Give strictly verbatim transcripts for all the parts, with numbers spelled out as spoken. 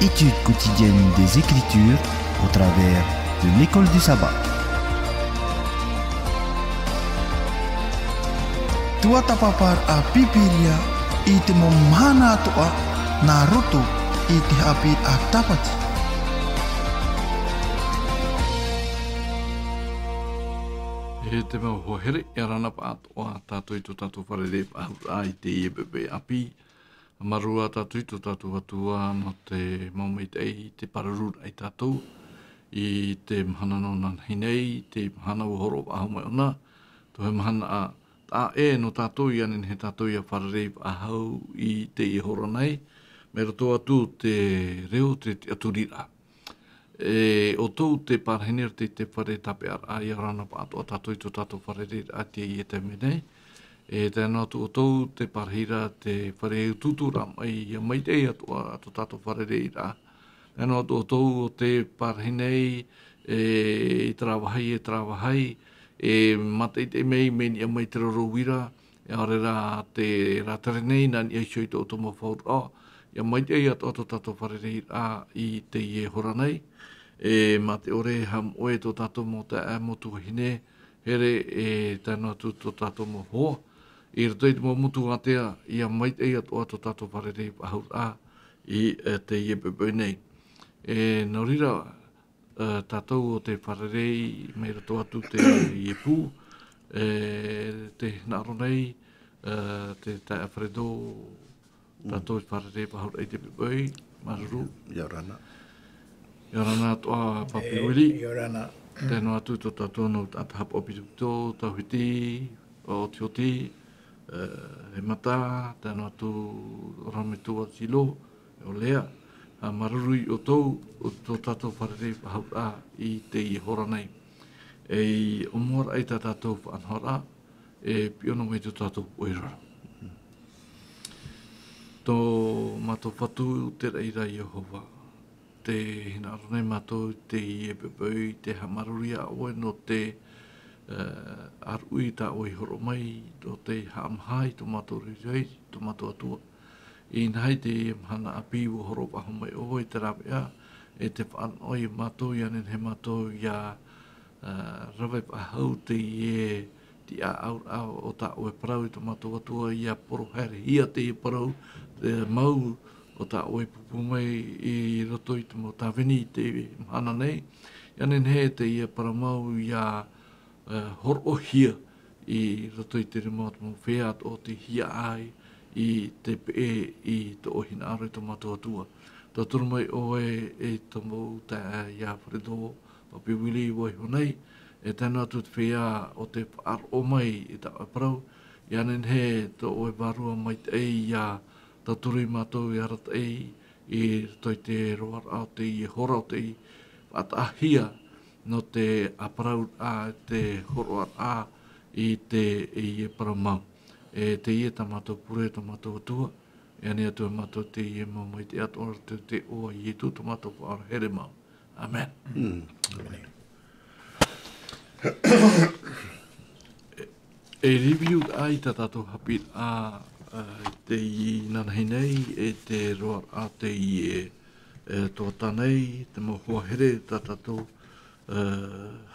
Étude quotidienne des Écritures au travers de l'école du sabbat. Tuatāpaparaʻa Pīpīria i te mau mahana atoʻa nā roto i te haʻapiʻiraʻa tāpati. E te mau hoa here, ʻia ora na pāʻatoʻa tātou i tō tātou fārerei faʻahou i teie poʻipoʻi ʻāpī. Māuruuru tātou i tō tātou Atua nō te mau maitaʻi, te pāruru ia tātou i te mahana nō nānahi nei, te mahana ua hōroʻa faʻahou mai ʻōna, tō te mahana a, taʻa ʻē nō tātou, ʻia nehenehe tātou ʻia fārerei faʻahou i teie hora nei, mai roto atu te reo, te tiʻaturiraʻa. E ʻoutou te parahi nei i te fare tāpeʻaraʻa, ʻia ora na pāʻatoʻa tātou i tō tātou fārereiraʻa i teie taime nei. E tae noa atu ʻoutou te parahi ra te fare utuuturaʻa mai, ʻia maitaʻi atoʻa tō tātou fārereiraʻa. Tae noa atu ʻoutou ʻo tē parahi nei, e, i terā vāhi, e terā vāhi, e mātaʻitaʻi mai, mea niʻa mai te roro uira, ʻaore rā te rātere nei, nā niʻa iho i tō ʻoutou mau faʻaroʻo, ʻia maitaʻi atoʻa tō tātou fārereiraʻa i teie hora nei. E, mā te ʻore e haʻamoʻe tō tātou mau taeaʻe, mau tuahine here, e tae noa atu tō tātou mau hoa. I roto i te mau motu ātea, ʻia maitaʻi atoʻa tō tātou fārerei faʻahouraʻa i, e, teie poʻipoʻi nei. E, nō reira, e, tātou ʻo tē fārerei mai roto atu i teie pū, e, tē hinaʻaro nei, e, te taeaʻe Fredo, tātou i fārerei faʻahou i teie poʻipoʻi, māuruuru. ʻIa ora na. ʻIa ora na atoʻa Papi Willie. ʻIa ora na. Tae noa atu tō tātou nūnaʻa haʻapaʻo pito, Tauhiti, ʻo Tioti, e, Hemata, tae noa atu Rametua Silo, ʻo Lea, ʻa māuruuru ia ʻoutou, ʻo tō tātou fārerei faʻahouraʻa i teie hora nei. E i ʻōmuaraʻa i tā tātou faʻanahoraʻa, e piʻo noa mai tō tātou ʻoire ra. Tō mātou Fatu te raʻi ra Iehova, tē hinaʻaro nei mātou i teie poʻipoʻi, tē haʻamāuruuru ia ʻoe nō te, e, ʻāruʻi tā ʻoe i hōroʻa mai, nō te haʻamāha i tō mātou reira, tō mātou Atua. Inanahi te mahana ʻāpī ua hōroʻa faʻahou mai ʻoe i te rāveʻa, e tē faʻanaho ia mātou, ʻia nehenehe mātou ʻia, e, rave faʻahou i teie tiʻaʻauraʻa o tā ʻoe parau i tō mātou Atua, ʻia poro haerehia teie parau, te mau o tā ʻoe i pūpū mai i roto i te mau tāvini i te mahana nei. ʻIa nehenehe teie parau mau ʻia, e, hōroʻahia i roto i te rima o te mau feiā atoʻa o tei hiaʻai i te peʻe i tō ʻoe hinaʻaro i tō mātou Atua. Tauturu mai ʻoe i tō mau taeaʻe ia Fredo, Papi Willie, vaiiho nei, e tae noa atu te feiā ʻo tē faʻaroʻo mai i tā ʻoe parau, ʻia nehenehe tō ʻoe Vārua Maitaʻi ʻia tauturu ia mātou, ʻia arataʻi i roto i te roaraʻa o teie hora, ʻo tei faʻataʻahia nō te ʻāparauraʻa, te hōroʻaraʻa i teie parau mau. E teie tā mātou pure, tō mātou Atua, e ani atu ia mātou teie mau maitaʻi atoʻa i te iʻoa o Ietu, tō mātou Faʻaora here mau. ʻĀmene. Mm. ʻĀmene. E, e review ā i tā tātou haʻapiʻiraʻa, e, i teie nānahi nei, e te roaraʻa o teie, e, tuhaʻa nei, te mau hoa here tā tātou, e,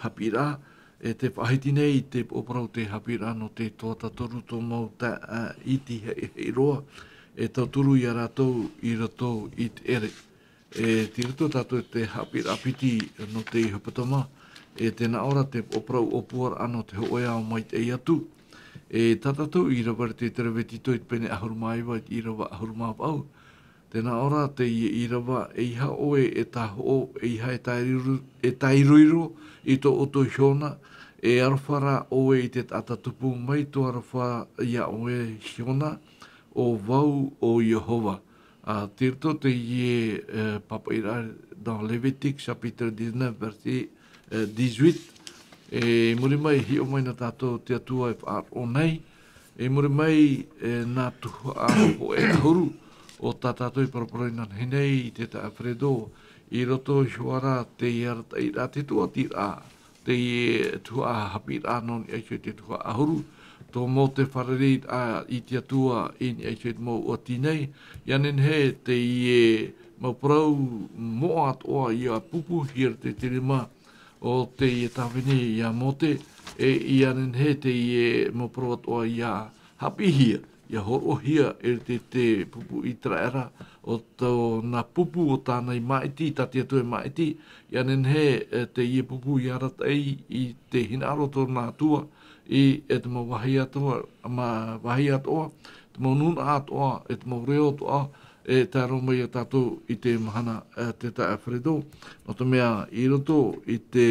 haʻapiʻiraʻa, e tē faʻahiti nei te poroparau o te haʻapiʻiraʻa nō te tuhaʻa toru tō mau taeaʻe iti hei, hei roa, e tauturu ia rātou i roto i te ʻere. E tei roto tātou i te haʻapiʻiraʻa piti nō te hepetoma, e tē nā ʻō ra te poroparau ʻōpuaraʻa nō te hōʻē ao maitaʻi atu. E tā tātou ʻīrava i te Tereviti Tohi, te pene ʻahuru mā iva, ʻīrava ʻahuru mā vaʻu. Tē nā ʻō ra teie ʻīrava, ʻeiaha ʻoe e tāhoʻo, ʻeiaha e tāiro-, e tāiroiro i tō ʻoutou Siona, e aroha rā ʻoe i te taʻata tupu mai tō aroha ia ʻoe Siona, ʻo vau ʻo Iehova. ʻA, tei roto teie, e, pāpaʻiraʻa dans Lévitique chapitre dix-neuf, verset, e, dix-huit. E, i muri mai, hiʻo mai na tātou te Atua e faʻaroʻo nei. I muri mai, e, nā tuhaʻa hōʻē ʻahuru o tā tātou i paraparau i nānahi nei i te taeaʻe Fredo, i roto iho ā ra te arataʻiraʻa, te tūʻatiraʻa, teie tuhaʻa haʻapiʻiraʻa nō niʻa iho i te tuhaʻa ʻahuru, tō mau te fārereiraʻa i te Atua i niʻa iho i te mau ʻuati nei, ʻia nehenehe teie mau parau moʻa atoʻa ʻia pūpūhia i te rima o teie tāvini ia Mōte, e ʻia nehenehe teie mau parau atoʻa ʻia haʻapiʻihia, ʻia hōroʻahia i te, te pupu ʻĪteraʻera, ʻo tōna pupu o tāna i māʻiti, tā te Atua i māʻiti, ʻia nehenehe, e, teie pupu ʻia arataʻi i te hinaʻaro o tōna Atua, i, e te mau vāhi atoʻa, ma-, vāhi atoʻa, te mau nūnaʻa atoʻa, e te mau reo atoʻa, e tae roa mai ia tātou i te mahana, e, te taeaʻe Fredo. Nō te mea, i roto i te,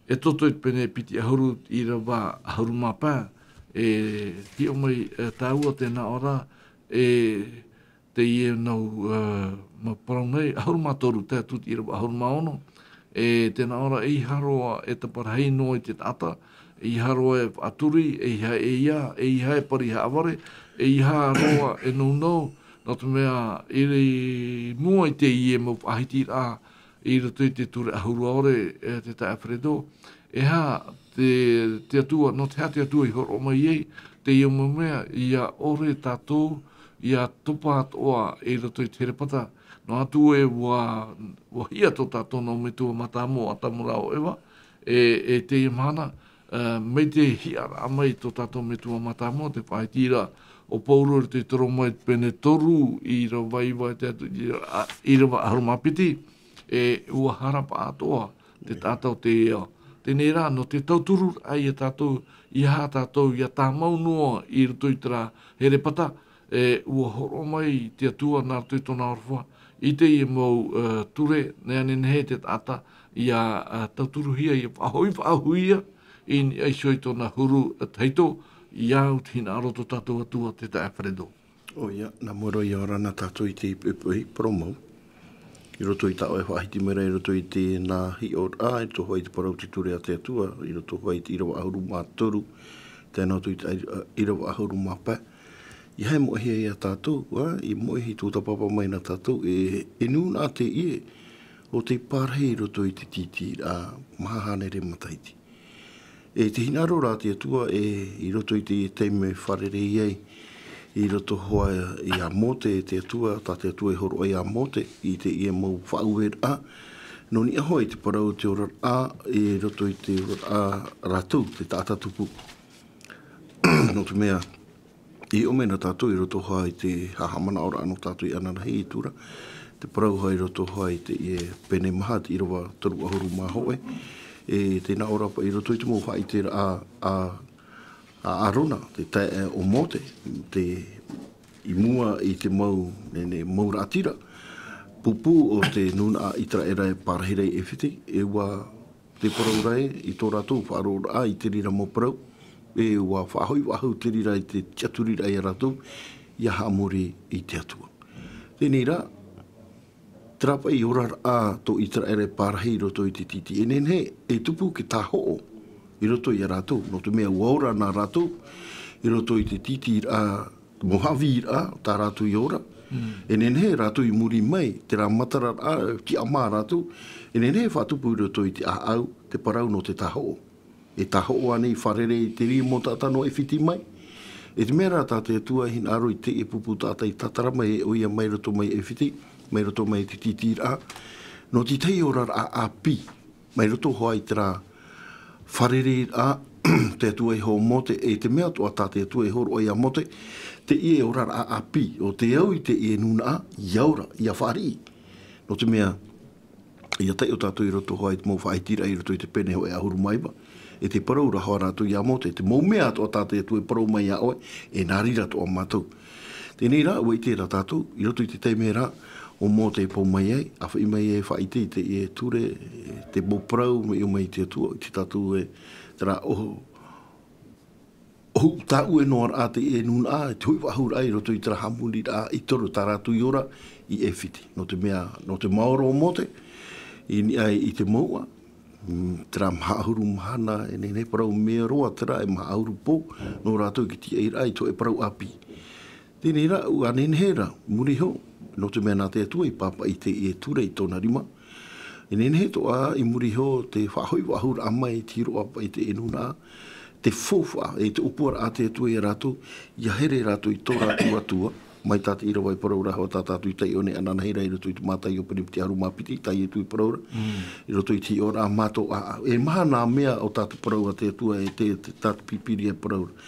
e toto i te pene piti ʻahuru ʻīrava ʻahuru mā pae, e hiʻo mai, e, tāua tēnā ʻō ra, e teie nau, e, mau parau nei, ʻahuru mā toru tae atu i te ʻīrava ʻahuru mā ono, e tēnā ʻō ra, ʻeiaha roa e taparahi noa i te taʻata, ʻeiaha roa e faʻaturi, ʻeiaha e ʻeiā, ʻeiaha e pari haʻavare, ʻeiaha roa e nounou, nō te mea, i mua i teie mau faʻahitiraʻa i roto i te ture ʻahuru ʻaore, e, te taeaʻe Fredo, e aha te, te Atua, nō te aha te Atua i hōroʻa mai ai teie mau mea, ʻia ʻore tātou ʻia topa atoʻa i roto i te herepata. Noa atu ē ʻua, ʻua hiʻa tō tātou nau metua mātāmua, ʻo Atamu rā ʻo Eva, e, e teie mahana, e, mai te hiʻaraʻa mai tō tātou metua mātāmua, te faʻahitiraʻa o Pauro i roto i te Roma i te pene toru, ʻīrava iva tae atu i te ʻīrava ʻahuru mā piti, e ʻua hara paʻatoʻa te taʻata o te ao. Teie rā, nō te tauturu ai ia tātou, ʻeiaha tātou ʻia tāmau noa i roto i terā herepata, e, ʻua hōroʻa mai te Atua nā roto i tōna aroha, i teie mau, e, ture, ʻia nehenehe te taʻata ʻia, e, tauturuhia, ʻia faʻahoʻi, faʻahoʻihia, i niʻa iho i tōna huru, e, tahito, ʻia au i te hinaʻaro o tō tātou Atua te taeaʻe Fredo. ʻOia, nā mua roa ʻia ora na tātou i te poʻipoʻi parau mau. I roto i tā ʻoe faʻahiti mai ra, i roto i tēnā hiʻoraʻa, i roto hoʻi i te parau o te ture a te Atua, i roto hoʻi i te ʻīrava ʻahuru mā toru, tae noa atu i te ʻai-, ʻīrava ʻahuru mā pae. ʻIa haere moʻehia ia tātou, ā, ʻia moʻehia tūtapapa mai na tātou, e, e nūnaʻa teie, ʻo tei pārahi i roto i te tītīraʻa maha hānere matahiti. E te hinaʻaro ra te Atua e i roto i te taime fārerei ai, i roto hoʻi ia Mōte, te Atua, tā te Atua i hōroʻa ia Mōte, i teie mau faʻaueraʻa, nō niʻa hoʻi i te parau o te oraraʻa, i roto i te oraraʻa rātou, te taʻata tupu. Nō te mea, i ʻō mai na tātou i roto hoʻi i te haʻamanaʻoraʻa nō tātou i ʻananahi i tura, te parau hoʻi i roto hoʻi i teie pene maha, te ʻīrava toru ʻahuru mā hōʻē, e tēnā ʻō ra paʻi i roto i te mau faʻaʻiteraʻa a, a Arona, te taeaʻe o Mōte, te, i mua i te mau, ne, ne, mau raʻatira, pupu o te nūnaʻa ʻĪteraʻera e pārahi ra i ʻAifiti, e ʻua te parau ra ē, i tō rātou faʻaroʻoraʻa i te reira mau parau, e ʻua faʻahoʻi faʻahou te reira i te tiʻaturiraʻa ia rātou, ʻia haʻamori i te Atua. Teie rā, terā paʻi oraraʻa tō ʻĪteraʻera e pārahi i roto i te tītī. E nehenehe, e tupu te tāhoʻo i roto ia rātou, nō te mea ʻua ora na rātou i roto i te tītīraʻa, mau haʻavīraʻa, tā rātou i ora. Mm. E nehenehe rātou i muri mai, terā matararaʻa, tiʻamā rātou. E nehenehe e faʻatupu i roto i te ʻāʻau, te parau nō te tāhoʻo. E tāhoʻo ānei i fārerei i te reira mau taʻata nō ʻAifiti mai? E te mea rā tā te Atua i hinaʻaro i teie pupu taʻata i tātara mai e ʻoia mai roto mai ʻAifiti, mai roto mai te tītīraʻa. Nō te tahi oraraʻa ʻāpī, mai roto hoʻi i terā fārereiraʻa, te Atua i hō Mōte, e te mea atoʻa tā te Atua i hōroʻa ia Mōte, teie oraraʻa ʻāpī, ʻo tei au i teie nūnaʻa, ʻia ora, ʻia fāriʻi. Nō te mea, ʻia taiʻo tātou i roto hoʻi i te mau faʻahitiraʻa i roto i te pene hoʻi ʻahuru mā iva, e te parau ra hoʻi rātou ia Mōte, te mau mea atoʻa tā te Atua i parau mai ia ʻoe, e nā reira atoʻa mātou. Teie rā, ʻua ʻite ra tātou, i roto i te taime ra, ʻo Mōte e pau mai ai, ʻāfaʻi mai ai e faʻaʻite i teie ture, te mau parau, mai ʻō mai te Atua, i te tātou e, terā ʻohu, ʻohu tāʻue noa raʻa teie nūnaʻa, te hoʻi faʻahou raʻa i roto i terā haʻamoriraʻa i toru tā rātou i ora i ʻAifiti. Nō te mea, nō te maoro o Mōte, i niʻa i te mouʻa, mm, terā maha ʻahuru mahana, e nehenehe parau mea roa terā e maha ʻahuru pō, nō rātou i te tiʻairaʻa i te hōʻē parau ʻāpī. Teie rā, ʻua nehenehe ra, muri iho, nō te mea nā te Atua i pāpaʻi teie ture i tōna rima. E nehenehe atoʻa i muri iho te faʻahoʻi faʻahou raʻa mai i te hiroʻa paʻi teie nūnaʻa, te faufaʻa, e te ʻōpuaraʻa a te Atua ia rātou, ʻia here rātou i tō rātou Atua, Mai tā te ʻīrava i parau ra hoʻi tā tātou i taiʻo nei ananahi ra i roto i te Mātaio pene piti ʻahuru mā piti, tā Ietu i parau ra. I roto i te hiʻoraʻa mātou, ā, e maha nā mea o tā te parau a te Atua e te, te, tā te Pīpīria e parau ra.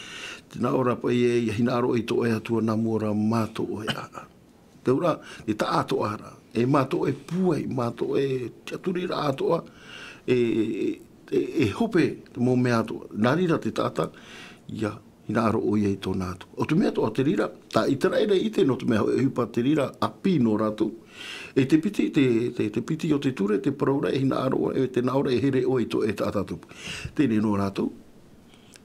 Tē nā ʻō ra paʻi ē, ʻia hinaʻaro i tō ʻoe Atua nā mua ra mā tō ʻoe ʻāʻau. Te auraʻa, te taʻatoʻaraʻa. E mā tō ʻoe pūai, mā tō ʻoe tiʻaturiraʻa atoʻa, e, e, e, e hope te mau mea atoʻa. Nā reira te taʻata, ʻia hinaʻaro ʻoia i tōna Atua. ʻO te mea atoʻa te reira, tā ʻĪteraʻera i ʻite nō te mea hoʻi ʻohipa te reira, ʻāpī nō rātou. E te piti, te, te, te piti o te ture, te parau ra e hinaʻaro, e tē nā ʻō ra e here ʻoe i tō ʻoe taʻata tupu. Teie nō rātou,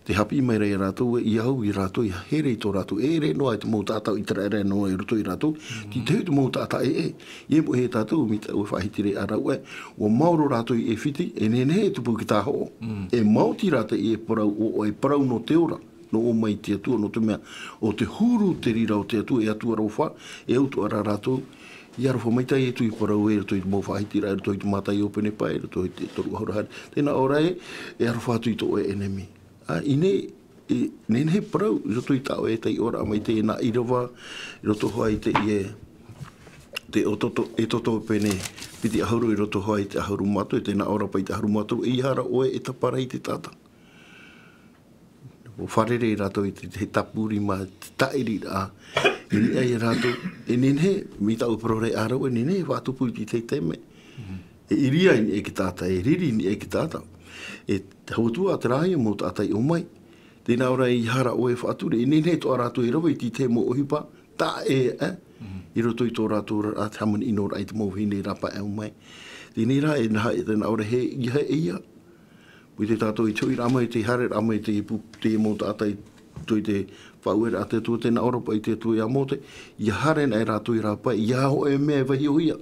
tē haʻapiʻi mai ra ia rātou ē, ʻia au ia rātou ʻia here i tō rātou. E ʻere noa i te mau taʻata ʻĪteraʻera noa i roto ia rātou, tei te, te mau taʻata ʻē, ʻē. ʻIa moʻe tātou, mai tāʻu e faʻahiti ra ia rāua ē, ʻua maoro rātou i ʻĒfiti, e nehenehe e tupu i te tāhoʻo. E maoti rā teie parau ʻo, ʻo, e parau nō te ora, nō ʻō mai te Atua, nō te mea, ʻo te huru te reira o te Atua, e Atua aroha, e au atoʻa ra rātou, ʻia aroha mai tā Ietu i parau ē, i roto i te mau faʻahitiraʻa, i roto i te Mātaio pene pae, i roto i te toru ʻahuru haere. Tē nā ʻō ra ē, e aroha atu i tō ʻoe ʻenemi. Ā, i ʻō nei, e, nehenehe e parau, i roto i tā ʻoe taiʻoraʻa mai teie nā ʻīrava, i roto hoʻi i teie, te ʻEtoto, ʻEtoto pene piti ʻahuru i roto hoʻi i te ʻahuru mā toru, tē nā ʻō ra paʻi te ʻahuru mā toru, ʻeiaha ra ʻoe e taparahi i te taʻata. ʻUa fārerei rātou i te, te tāpūrima, te tāʻiriraʻa. E niʻa ia rātou, e nehenehe, mai tāʻu e parau ra ia rāua, e nehenehe e faʻatupu i te taime. E ʻiriʻa i niʻa i te taʻata, e riri i niʻa i te taʻata. E te hautua, terā ia mau taʻata i ʻō mai. Tē nā ʻō ra ʻeiaha ra ʻoe e faʻature, e nehenehe atoʻa rātou e rave i te tahi mau ʻohipa, taʻa ʻē, ē? I roto i tō rātou oraraʻa, te hāmani ʻino ra i te mau vahine rāpae ʻaumai. Teie rā, e nā, e tē nā ʻō ra ē, ʻeiaha ʻeia. Mai te tātou i te hoʻiraʻa mai, te haereraʻa mai, te ipu, te mau taʻata i roto i te faʻaueraʻa a te Atua, tē nā ʻō ra paʻi te Atua ia Mōte, ʻia haere na rātou i rāpae, ʻeiaha hōʻē mea e vaiihohia.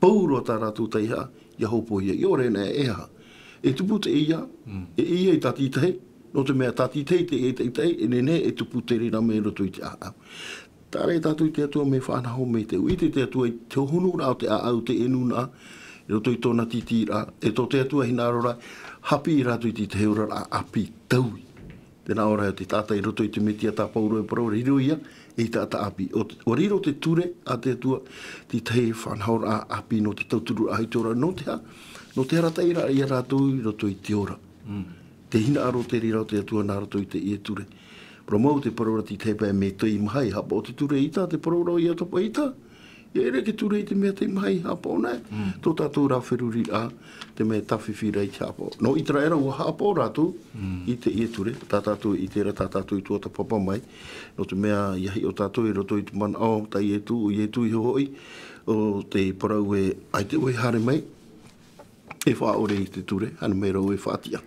Pauroa tā rātou taihaʻa, ʻia hōpoihia, ʻia ʻore na e aha. E tupu teie, e ʻeiaha i tātaʻitahi, nō te mea tātaʻitahi te, e, te, te, e nehenehe e tupu te reira mai i roto i te ʻāʻau. Tāʻere tātou i te Atua mea faʻanaho mai te, ʻua ʻite te Atua i te hohonuraʻa o te ʻāʻau, te ʻenua, i roto i tōna tītīraʻa, e tō te Atua hinaʻaro ra, haʻapiʻi rātou i te tahi oraraʻa ʻāpī taui. Tē nā ʻō ra te taʻata i roto i te Metia tā Paulo e parau ra, riro ia, ei taʻata ʻāpī. ʻO, ʻua riro te ture a te Atua, te tahi faʻanahoraʻa ʻāpī nō te tautururaʻa i te ora, nō te ha-, nō te arataʻiraʻa ia rātou i roto i te ora. Te hinaʻaro te reira o te Atua nā roto i teie ture. Parau mau te parau ra te tahi pae mea tei maha i haʻapaʻo te ture ʻaita, te parau ra ia tapa ʻaita. ʻIa ʻere te ture i te mea tei maha i haʻapaʻo nei. Tō tātou rā feruriraʻa, te mea tāfifi ra i te haʻapaʻo. Nō ʻĪteraʻera ʻua haʻapaʻo rātou i teie ture, tā tātou i terā tā tātou i tuatāpapa mai. Nō te mea ʻia hiʻo tātou i roto i te manaʻo, tā Ietu, ʻo Ietu iho hoʻi, ʻo te parau ē, ʻaita ʻoe e haere mai, e faʻaʻore i te ture, haere mai rā ʻoe e faʻatiʻa.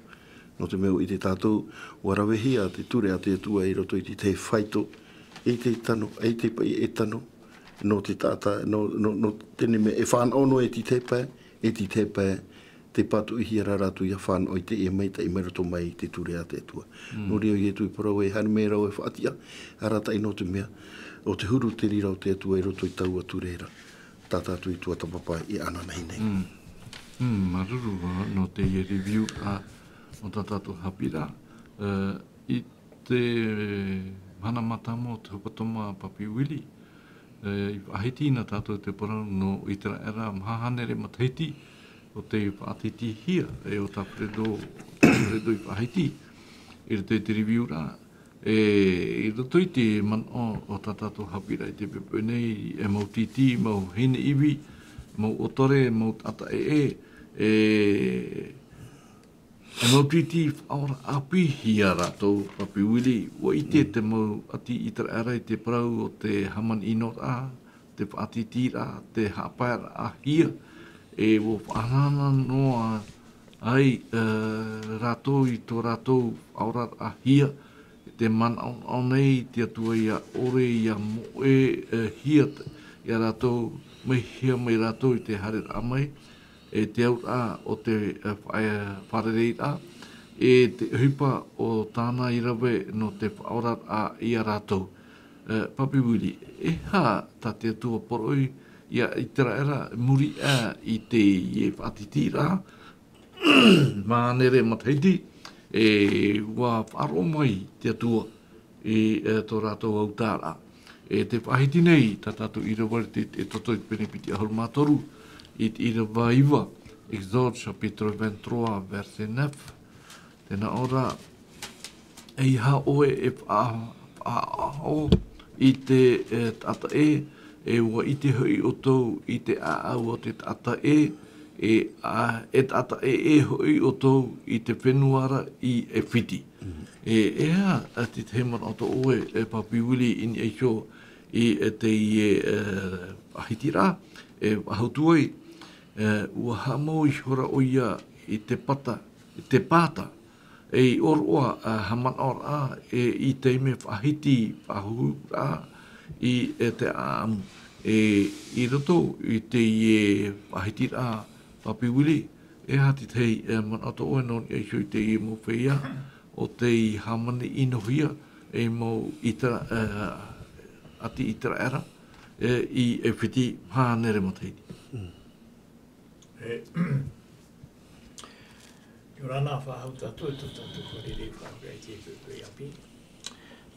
Nō te mea ʻua ʻite tātou, ʻua ravehia te ture a te Atua i roto i te tahi faito, e te tano, e te paʻi e tano, nō te taʻata, nō, nō, nō teie mea e fānaʻo noa e te tahi pae, e te tahi pae, tē pātoʻihia ra rātou ʻia fānaʻo i teie maitaʻi mai roto mai i te ture a te Atua. Nō reira ʻo Ietu i parau ē, haere mai rā ʻoe e faʻatiʻa, arataʻi nō te mea, ʻo te huru te reira o te Atua i roto i taua ture ra. Tā tātou i tuatāpapa i ānānahi nei. Mm. Mm, māuruuru, ā, nō teie review, ā, nō tā tātou haʻapiʻiraʻa. Ā, i te mahana mātāmua o te hepetoma, Papi Willie, ā, i faʻahiti na tātou te parau nō ʻĪteraʻera maha hānere matahiti ʻo tei faʻatītīhia, e ʻo tā Fredo, tā Fredo i faʻahiti, i roto i te review ra, e, i roto i te manaʻo o tā tātou haʻapiʻiraʻa i te poipoi nei, e mau tītī, mau vahine ivi, mau ʻōtare, mau taʻata ʻē, e, e mau tītī faʻaora ʻāpī ia rātou, Papi Willie, ʻua ʻite te mau ʻāti ʻĪteraʻera i te parau o te hāmani ʻino ra, te faʻatītīraʻa, te haʻapaeraʻahia, e ʻua faʻahanahana noa ai, ā, rātou i tō rātou faʻaoraraʻahia, te manaʻonaʻo nei te Atua ʻia ʻore, ʻia moʻe, ā, hia t-, ia rātou, mai hea mai rātou i te haereraʻa mai, e te auraʻa o te, ā, fa-, ā, fārereiraʻa, e te ʻohipa o tāna i rave nō te faʻaoraraʻa ia rātou. Ā, Papi Willie, e aha tā te Atua poroʻi ia ʻĪteraʻera, muri aʻe i teie faʻatītīraʻa, maha hānere matahiti, e ʻua faʻaroʻo mai te Atua i, ā, tō rātou autaʻaraʻa. E te faʻahiti nei, tā tātou ʻīrava i te, e toto i te pene piti ʻahuru mā toru, i te ʻīrava iva, Exode chapitre vingt-trois, verset neuf. Tēnā ʻō ra, ʻeiaha ʻoe e faʻa-, faʻaʻaʻo i te, e, taʻata ʻē, e ʻua ʻite hoʻi ʻoutou i te ʻāʻau o te taʻata ʻē, e, a, e taʻata ʻē, ʻē hoʻi ʻoutou i te fenua ra i ʻAifiti. E, e aha, a, te tahi manaʻo tō ʻoe, e Papi Willie, i niʻa iho i, e, teie, e, faʻahitiraʻa, e, faʻahou atu ai, e, ʻua haʻamau ihora ʻoia i te pata, i te pāta, e, i ʻōroʻa, a, haʻamanaʻoraʻa, e, i te mea faʻahiti, faʻahouraʻa, i, e, te ʻāʻamu. E, i roto i teie faʻahitiraʻa, Papi Willie, e aha te tahi, e, manaʻo tō ʻoe nō niʻa iho i teie mau feiā, ʻo tei hāmani ʻinohia, e mau ʻitera-, e, ʻāti ʻĪteraʻera, e, i ʻAifiti hānere matahiti. Mm. E, ʻia ora na faʻahou tātou i tō tātou fārerei faʻaʻite i te poʻipoʻi ʻāpī.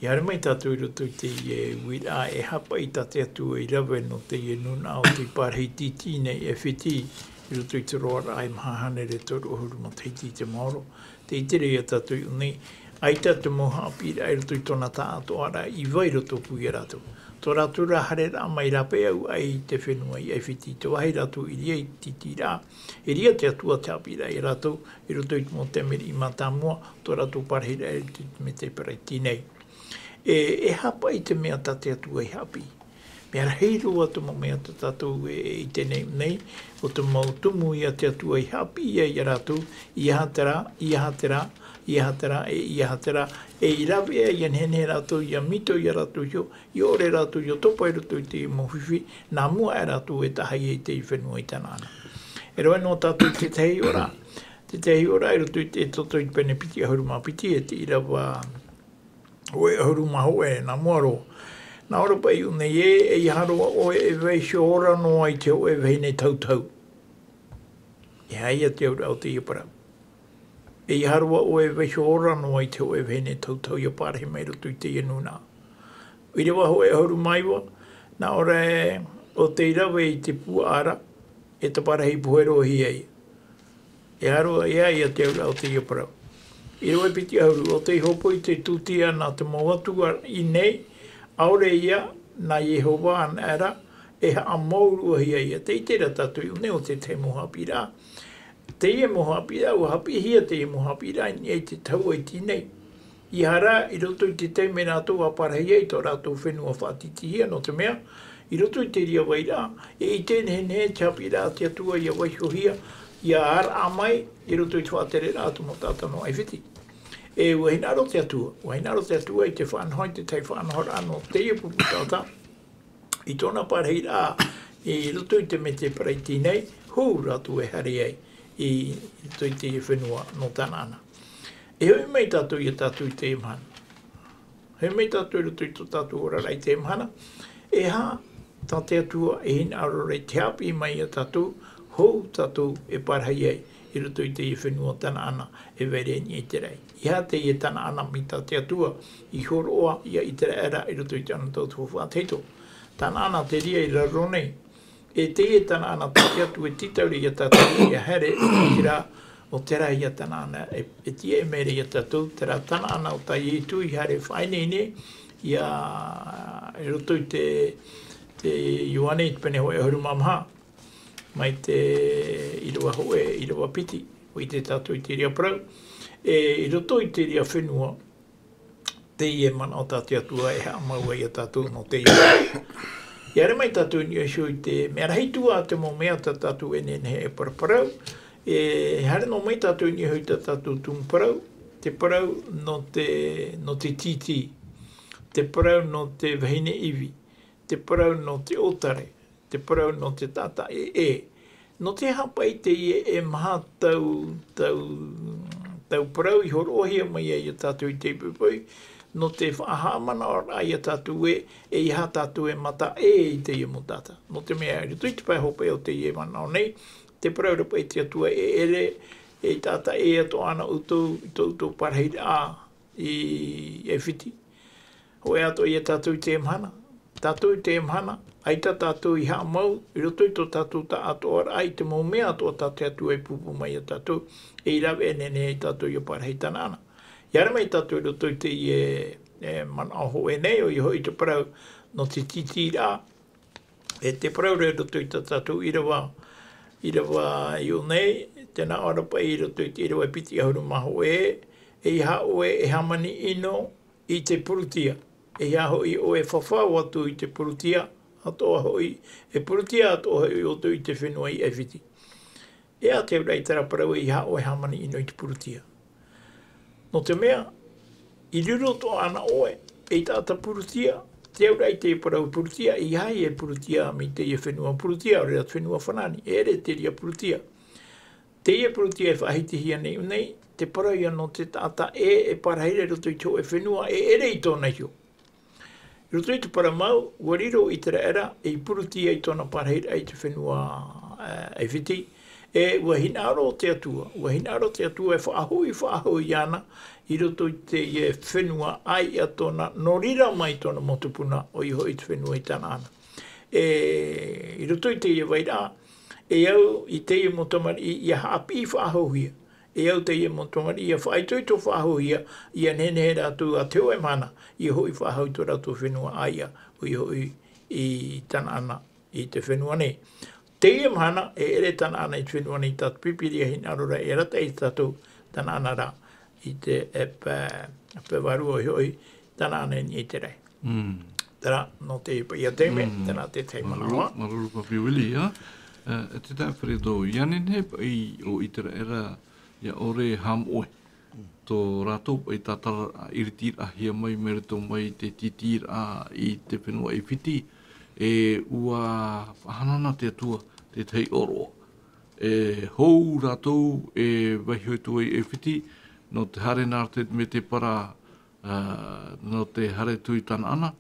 ʻIa haere mai tātou i roto i teie uiraʻa, e aha paʻi tā te Atua i rave nō teie nūnaʻa ʻo tei parahi tītī nei ʻAifiti, i roto i te roaraʻa e maha hānere toru ʻahuru matahiti i te maoro. Tē ʻite ra ia tātou i ʻō nei, ʻaita te mau haʻapiʻiraʻa i roto i tōna taʻatoʻaraʻa i vai roto pū ia rātou. Tō rātou rā haereraʻa mai rāpae aʻe i te fenua i ʻAifiti, te vāhi rātou i tītīraʻa, e ʻere te Atua te haʻapiʻiraʻa ia rātou, i roto i te mau taime riʻi mātāmua, tō rātou parahiraʻa i te Mediterranean nei. E, e aha paʻi te mea tā te Atua i haʻapiʻi? Mea rahi roa te mau mea tā tātou e, e ʻite nei, nei, ʻo te mau tumu ia te Atua i haʻapiʻi ai ia rātou, ʻeiaha terā, ʻeiaha terā, ʻeiaha terā, e ʻeiaha terā, e i rave ai ʻia nehenehe rātou, ʻia mito ia rātou iho, ʻia ʻore rātou ʻia topa i roto i te mau fifi, nā mua aʻe rātou e tahi ai i te fenua i Tanaana. E rave noa tātou i te tahi ora, te tahi ora i roto i te Exodo i te pene piti ʻahuru mā piti, e te ʻīrava hōʻē ʻahuru mā hōʻē, nā mua roa. Nā ʻō ra paʻi i ʻō nei ē, ʻeiaha roa ʻoe e vaiiho ora noa i te hōʻē vahine tautau. E aha ia te auraʻa o teie parau? ʻEiaha roa ʻoe e vaiiho ora noa i te hōʻē vahine tautau ʻia parahi mai i roto i teie nūnaʻa. ʻĪrava hōʻē ʻahuru mā iva, nā ʻō ra ē, ʻo tei rave i te puaʻa ra, e taparahi pohe roa hia ia. E aha roa ia te auraʻa o teie parau? ʻĪrava piti ʻahuru, ʻo tei hōpoi te tūtia nā te mau atua i nei, ʻaore ia, nā Iehova anaʻe ra, e haʻamau roa hia ia. Tē ʻite ra tātou i ʻō nei ʻo te tahi mau haʻapiʻiraʻa. Teie mau haʻapiʻiraʻa, ʻua haʻapiʻihia teie mau haʻapiʻiraʻa i niʻa i te tahua iti nei. ʻEiaha rā, i roto i te taime rātou ʻua parahi ai tō rātou fenua faʻatītīhia, nō te mea, i roto i te reira vairaʻa, e ʻite nehenehe te haʻapiʻiraʻa a te Atua ʻia vaiihohia, ʻia āraʻa mai, i roto i te faʻatereraʻa a te mau taʻata nō ʻAifiti. E ʻua hinaʻaro te Atua, ʻua hinaʻaro te Atua i te faʻanaho, i te tahi faʻanahoraʻa nō teie pupu taʻata, i tōna parahiraʻa i roto i te Mediterranean nei, hou rātou e haere ai i roto i te fenua nō Tanaana. E hoʻi mai tātou ia tātou i teie mahana. Hoʻi mai tātou i roto i tō tātou oraraʻa i teie mahana. E aha tā te Atua e hinaʻaro ra i te haʻapiʻi mai ia tātou, hou tātou e parahi ai i roto i teie fenua Tanaana e vai ra i niʻa i te raʻi. E aha teie Tanaana mai tā te Atua i hōroʻa ia ʻĪteraʻera i roto i te anotau tuhaʻa faʻateito? Tanaana te reira i raro nei. E teie Tanaana tā te Atua e tītau ra ia tātou ʻia haere, terā, ʻo terā ia Tanaana e, e tīaʻi mai ra ia tātou, terā Tanaana o tā Ietu i haere faʻaineine ia i roto i te, te Ioane i te pene hōʻē ʻahuru mā maha, mai te ʻīrava hōʻē, ʻīrava piti, ʻua ʻite tātou i te reira parau. E, i roto i te reira fenua, teie manaʻo tā te Atua e haʻamau ai ia tātou nō teie. ʻIa haere mai tātou i niʻa iho i te mea rahi atu ā te mau mea tā tātou e nehenehe e paraparau. E haere noa mai tātou i niʻa iho i tā tātou tumu parau, te parau nō te, nō te tītī, te parau nō te vahine ivi, te parau nō te ʻōtare, te parau nō te taʻata ʻē. Nō te aha paʻi teie e maha tau, tau, tau parau i hōroʻahia mai ai ia tātou i te poʻipoʻi, nō te faʻahaʻamanaʻoraʻa ia tātou ē, ʻeiaha tātou e mata ʻē i teie mau taʻata. Nō te mea, i roto i te pae hopeʻa o teie manaʻo nei, te parau ra paʻi te Atua e ʻere, e taʻata ʻē atoʻa na ʻoutou, i tō ʻoutou parahiraʻa i ʻAifiti. Hōʻē atoʻa ia tātou i teie mahana, tātou i teie mahana, ʻaita tātou i haʻamau i roto i tō tātou taʻatoʻaraʻa i te mau mea atoʻa tā te Atua i pūpū mai ia tātou, e i rave e nehenehe ia tātou ia parahi i tāna ʻana. ʻIa haere mai tātou i roto i teie, e, manaʻo hōʻē nei, ʻoia hoʻi te parau nō te tītīraʻa, e te parau ra i roto i tā tātou ʻīrava, ʻīrava i ʻō nei, tē nā ʻō ra paʻi i roto i te ʻīrava e piti ʻahuru mā hōʻē, ʻeiaha ʻoe e hāmani ʻino i te purutia, ʻeiaha hoʻi ʻoe e fafau atu i te purutia, atoʻa hoʻi, e purutia atoʻa hoʻi ʻoutou i te fenua i ʻAifiti. E aha te auraʻa i terā parau ʻeiaha ʻoe e hāmani ʻino i te purutia? Nō te mea, i riro atoʻa na ʻoe ei taʻata purutia, te auraʻa i te parau purutia, ʻeiaha e purutia mai teie fenua purutia, ʻaore ra te fenua Farāni, e ʻere te reira purutia. Teie purutia e faʻahitihia nei i ʻō nei, te parau ia nō te taʻata ʻē e parahi ra i roto i te hōʻē fenua, e ʻere i tōna iho. I roto i te parau mau, ʻua riro ʻĪteraʻera ei purutia i tōna parahiraʻa i te fenua, e, ʻAifiti, e ʻua hinaʻaro te Atua, ʻua hinaʻaro te Atua e faʻahoʻi, faʻahoʻi iāna i roto i teie fenua ʻāiʻa tōna, nō reira mai tōna mau tupuna, ʻoia hoʻi te fenua i Tanaana. E, i roto i teie vairaʻa, e au i teie mau tamariʻi ʻia haʻapiʻi faʻahouhia, e au teie mau tamariʻi ʻia faʻaitoito faʻahouhia, ʻia nehenehe rātou ā te hōʻē mahana ʻia hoʻi faʻahou i tō rātou fenua ʻāiʻa, ʻoia hoʻi i Tanaana, i te fenua nei. Teie mahana, e ʻere Tanaana i te fenua nei, tā te Pīpīria e hinaʻaro ra e arataʻi ia tātou Tanaana ra i te, e, pe-, pea vārua, ʻoia hoʻi Tanaana i niʻa i te raʻi. Mm. Terā, nō te paʻi ia taime, Mm. terā te tahi Māuruuru, manaʻo. Māuruuru, Papi Willie, ā. E, e te taeaʻe Alfredo, ʻia nehenehe paʻi ʻo ʻĪteraʻera ʻia ʻore e haʻamoʻe tō rātou paʻi tātararaʻa, ʻiritiraʻahia mai, mai roto mai i te tītīraʻa i te fenua ʻAifiti, e ʻua faʻahanahana te Atua te tahi ʻōroʻa. E hou rātou e vaiiho atu ai i ʻAifiti, nō te haere nā rātou mai te parau, ā, nō te haere atu i Tanaana,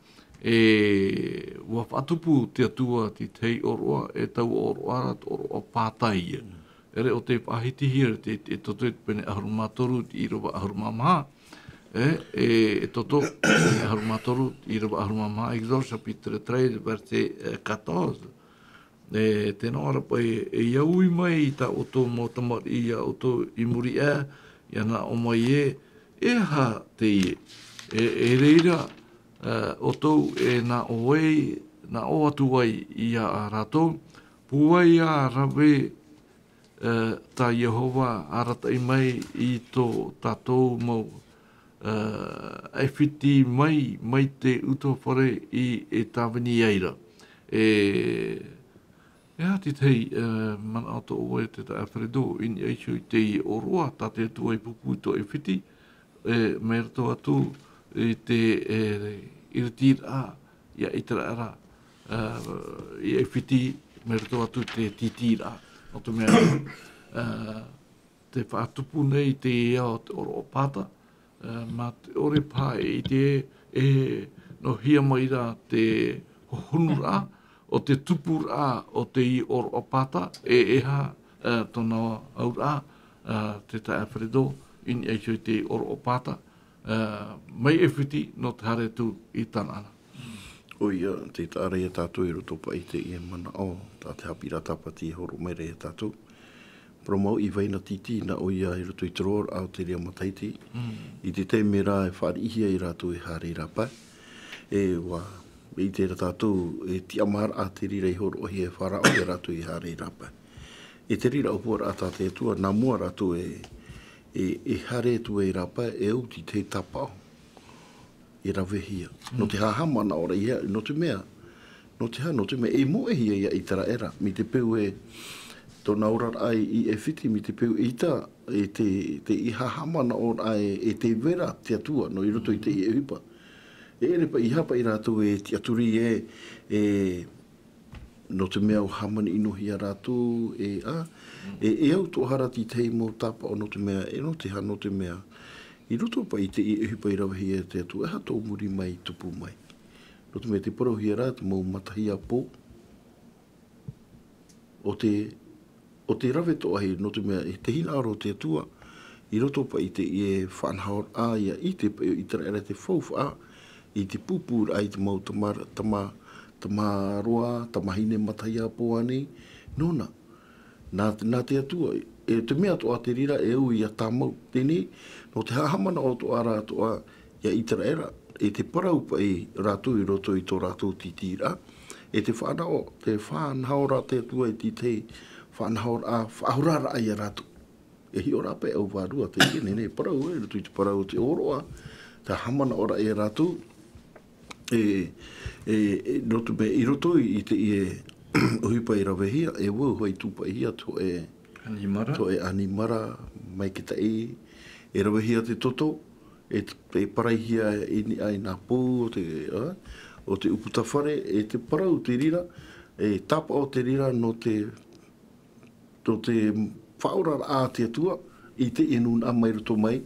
e ʻua faʻatupu te Atua te tahi ʻōroʻa, e taua ʻōroʻa ra te ʻōroʻa pāta ïa. Mm. ʻEre ʻo tē faʻahitihia te, te Etoto i te pene ʻahuru mā toru, te ʻīrava ʻahuru mā maha, e, e, Etoto, pene ʻahuru mā toru, te ʻīrava ʻahuru mā maha, Exode chapitre treize, verset, e, quatorze. E, tē nā ʻō ra paʻi, e, ʻia ui mai tā ʻoutou mau tamariʻi iā ʻoutou i muri aʻe, ʻia nā ʻō mai ē, e aha teie? E, e reira, e, ʻoutou e nā ʻō ai, nā ʻō atu ai iā rātou, pūai ā rave, e, tā Iehova arataʻi mai i tō tātou mau, e, ʻAifiti mai, mai te ʻutuāfare i, e tāvini ai ra. E, E aha te tahi, e, manaʻo tō ʻoe te taeaʻe Alfredo, i niʻa iho i te ʻōroʻa, tā te Atua i pūpū i tō ʻAifiti, e, mai roto atu i te, e, ʻiritiraʻa, ia ʻĪteraʻera, e, i ʻAifiti, mai roto atu i te tītīraʻa. Nō te mea, e, te faʻatupu nei te ao o te ʻōroʻa pāta, e, mā te ʻore paha e ʻite e, e nōhia mai ra te hohonuraʻa o te tupuraʻa o te ʻōroʻa pāta, e, e aha, e, tōna auraʻa, e, te taeaʻe Alfredo, i niʻa iho i te ʻōroʻa pāta, e, mai ʻAifiti nō te haere atu i Tanaana. ʻOia, tē taʻa ra ia tātou i roto paʻi i teie manaʻo, tā te haʻapiʻiraʻa tāpati e hōroʻa mai ra ia tātou. Parau mau i vai na tītī na ʻoia i roto i te roaraʻa o te reira matahiti. Mm. I te taime ra e fāriʻihia ai rātou e haere i rāpae. E ʻua, e ʻite ra tātou, e tiʻamāraʻa te reira i hōroʻahia e Faraō ia rātou e haere i rāpae. E te reira ʻōpuaraʻa tā te Atua, nā mua rātou e, e, e haere atu ai i rāpae, e au i te tāpaʻo e ravehia. Nō Mm. te hahama na ʻō ra ia, nō te mea, nō te aha, nō te mea, e moʻehia ia ʻĪteraʻera, mai te peu e, tōna oraraʻa i ʻAifiti, mai te peu ʻeita, e te, te ʻeiaha hahama na ʻō ra e, e tē vai ra te Atua, nō i roto i te ʻĒʻipa. E ʻere paʻi, ʻeiaha paʻi rātou e tiʻaturi e, e, nō te mea ʻua hāmani ʻino hia rātou, e, ā, e, e au atoʻa ra te tahi mau tāpaʻo nō te mea, e nō te aha, nō te mea, i roto paʻi i te ʻĒʻipa i ravehia e te Atua, e aha tō muri mai i tupu mai. Nō te mea tē parauhia ra te mau matahiapo o te, o te rave atoʻa hia, nō te mea, e te hinaʻaro o te Atua, i roto paʻi i te, e faʻanahoraʻa ia ʻite paʻi ʻo ʻĪteraʻera te faufaʻa, i te pūpūraʻa i te mau tama, tama, tamaroa, tamahine matahiapo ānei, nōna. Nā, nā te Atua, e te mea atoʻa te reira e au ia tāmau. Teie nei, nō te haʻamanaʻo atoʻa rā atoʻa ia Iteraera, e te parau paʻi rātou i roto i tō rātou tītīraʻa, e te faʻanaho, te faʻanahoraʻa te Atua i te tahi faʻanahoraʻa, faʻahoraraʻa ia rātou. E hiʻo rā paʻi au vārua te ike, nei, nei, parau, e, roto i te parau o te ʻōroʻa, te haʻamanaʻoraʻa ia rātou, e, e, e, roto me, i roto i te, e, ʻohipa i ravehia, e vau, hoʻi tūpaʻihia te hōʻē, ʻanimara. Te hōʻē ʻanimara, mai te tahi, e ravehia te toto, e, e paraihia i niʻa i nā pou o te, a, o te ʻūputa fare, e te parau te reira, e tāpaʻo te reira nō te, tō te faʻaoraraʻa a te Atua i teie nūnaʻa mai roto mai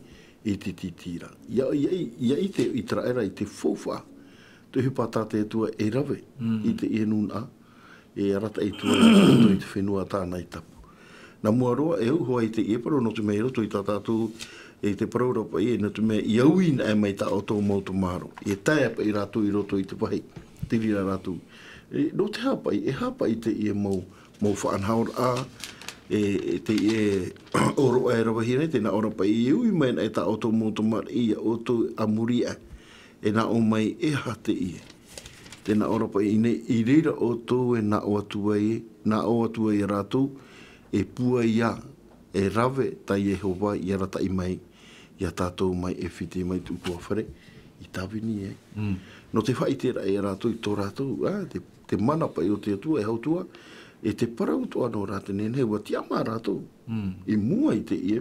i te tītīraʻa. Ia, ia, ia ʻite Iteraera i te faufaʻa, te ʻohipa tā te Atua e rave, mm, i teie nūnaʻa, e arataʻi atu ai i roto i te fenua tāna i tapu. Nā mua roa, e au hoʻi i teie parau, nō te mea i roto i tā tātou, e te parau ra paʻi, nō te mea i au ina e mai tā ʻoutou mau tamaroa. E tae paʻi rātou i roto i te vāhi, te reira rātou. E, nō te aha paʻi, e aha paʻi teie mau, mau faʻanahoraʻa, e, e teie ʻōroʻa e ravehia nei, tē nā ʻō ra paʻi, e ui mai na e tā ʻoutou mau tamariʻi ia ʻoutou a muri aʻe. E nā ʻō mai, e aha teie? Tē nā ʻō ra paʻi nei, i reira ʻoutou e nā ʻō atu ai, nā ʻō atu ai ia rātou, e pūai ā, e rave tā Iehova i arataʻi mai, ia tātou mai ʻEfiti mai te ʻutuāfare, i tāvini ai. Mm. Nō te faʻaʻiteraʻa ia rātou i tō rātou, a, te, te mana paʻi o te Atua, e hau atu ā, e te parau atoʻa nō rātou nei, nei, ʻua tiʻamā rātou. Mm. I mua i teie,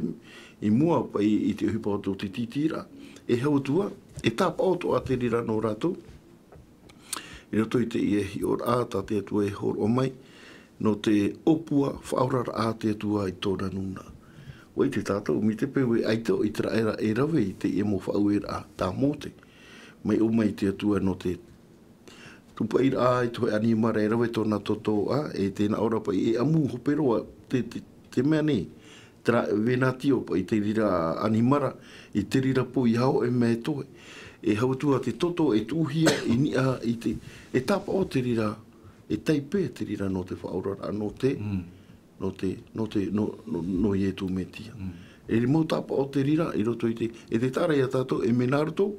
i mua paʻi i te ʻohipa o tō te tītīraʻa. E hau atu ā, e tāpaʻo atoʻa te reira nō rātou. I roto i teie hiʻoraʻa tā te Atua e hōroʻa mai, nō te ʻōpua faʻaoraraʻa a te Atua i tōna nūnaʻa. ʻUa ʻite tātou, mai te peu e ʻaita ʻo Iteraera e rave i teie mau faʻaueraʻa tā Mōte. Mai ʻō mai te Atua nō te tūpaʻiraʻa i te hōʻē ʻanimara e rave tōna toto, a, e tē nā ʻō ra paʻi e ʻamu hope roa te, te, te mea nei, terā venatio paʻi te reira ʻanimara, i te reira pō i hao e mea e toe. E hau atu ā te toto e tuʻuhia i niʻa i te, e tāpaʻo te reira, e taipe te reira nō te faʻaoraraʻa, nō te, mm, nō te, nō te, nō, nō, nō Ietu Metia. Mm. E mau tāpaʻo te reira i roto i te, e te taʻa ra ia tātou, e mea nā roto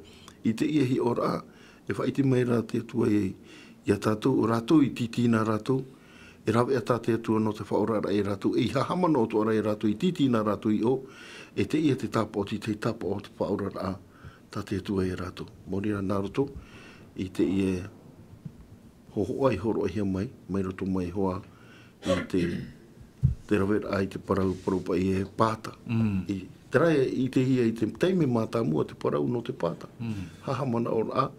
i teie hiʻoraʻa, e faʻaʻite mai ra te Atua ia, ia tātou, ʻo rātou i tītīna rātou, e rave atu tā te Atua nō te faʻaoraraʻa ia rātou, e i haʻamanaʻo atoʻa ra ia rātou, i tītīna rātou i ʻō, e teie te tāpaʻo, te, te tāpaʻo o te faʻaoraraʻa tā te Atua ia rātou. Mau reira nā roto i teie hōhoʻa i hōroʻahia mai, mai roto mai hoʻi i te, te raveraʻa i te parau, parau paʻi e Pāta. Mm. I, terā e, i te hia, i te taime mātāmua te parau nō te Pāta. Mm. Haʻamanaʻoraʻa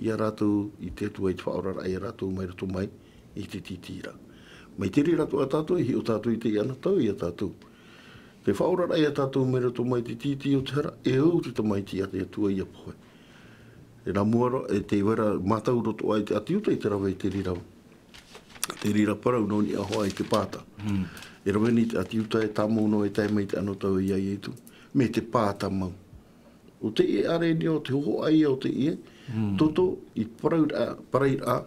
ia rātou i te Atua i te faʻaoraraʻa ia rātou mai roto mai i te tītīraʻa. Mai te reira atoʻa tātou, e hiʻo tātou i teie anotau ia tātou. Te faʻaoraraʻa ia tātou mai roto mai te tītī o te hara, e au te tamaiti a te Atua ia pohe. E nā mua ra, e tē vai ra mātau roto ai te ʻĀti Iuta i te rave i te reira, te reira parau nō niʻa hoʻi i te Pāta. Mm. E rave nei te ʻĀti Iuta e tāmau noa e tae mai te anotau ia Ietu. Mai te Pāta mau. ʻO teie ʻāreʻa o te hōhoʻa ia o teie, mm, toto i parairaʻa, parairaʻa,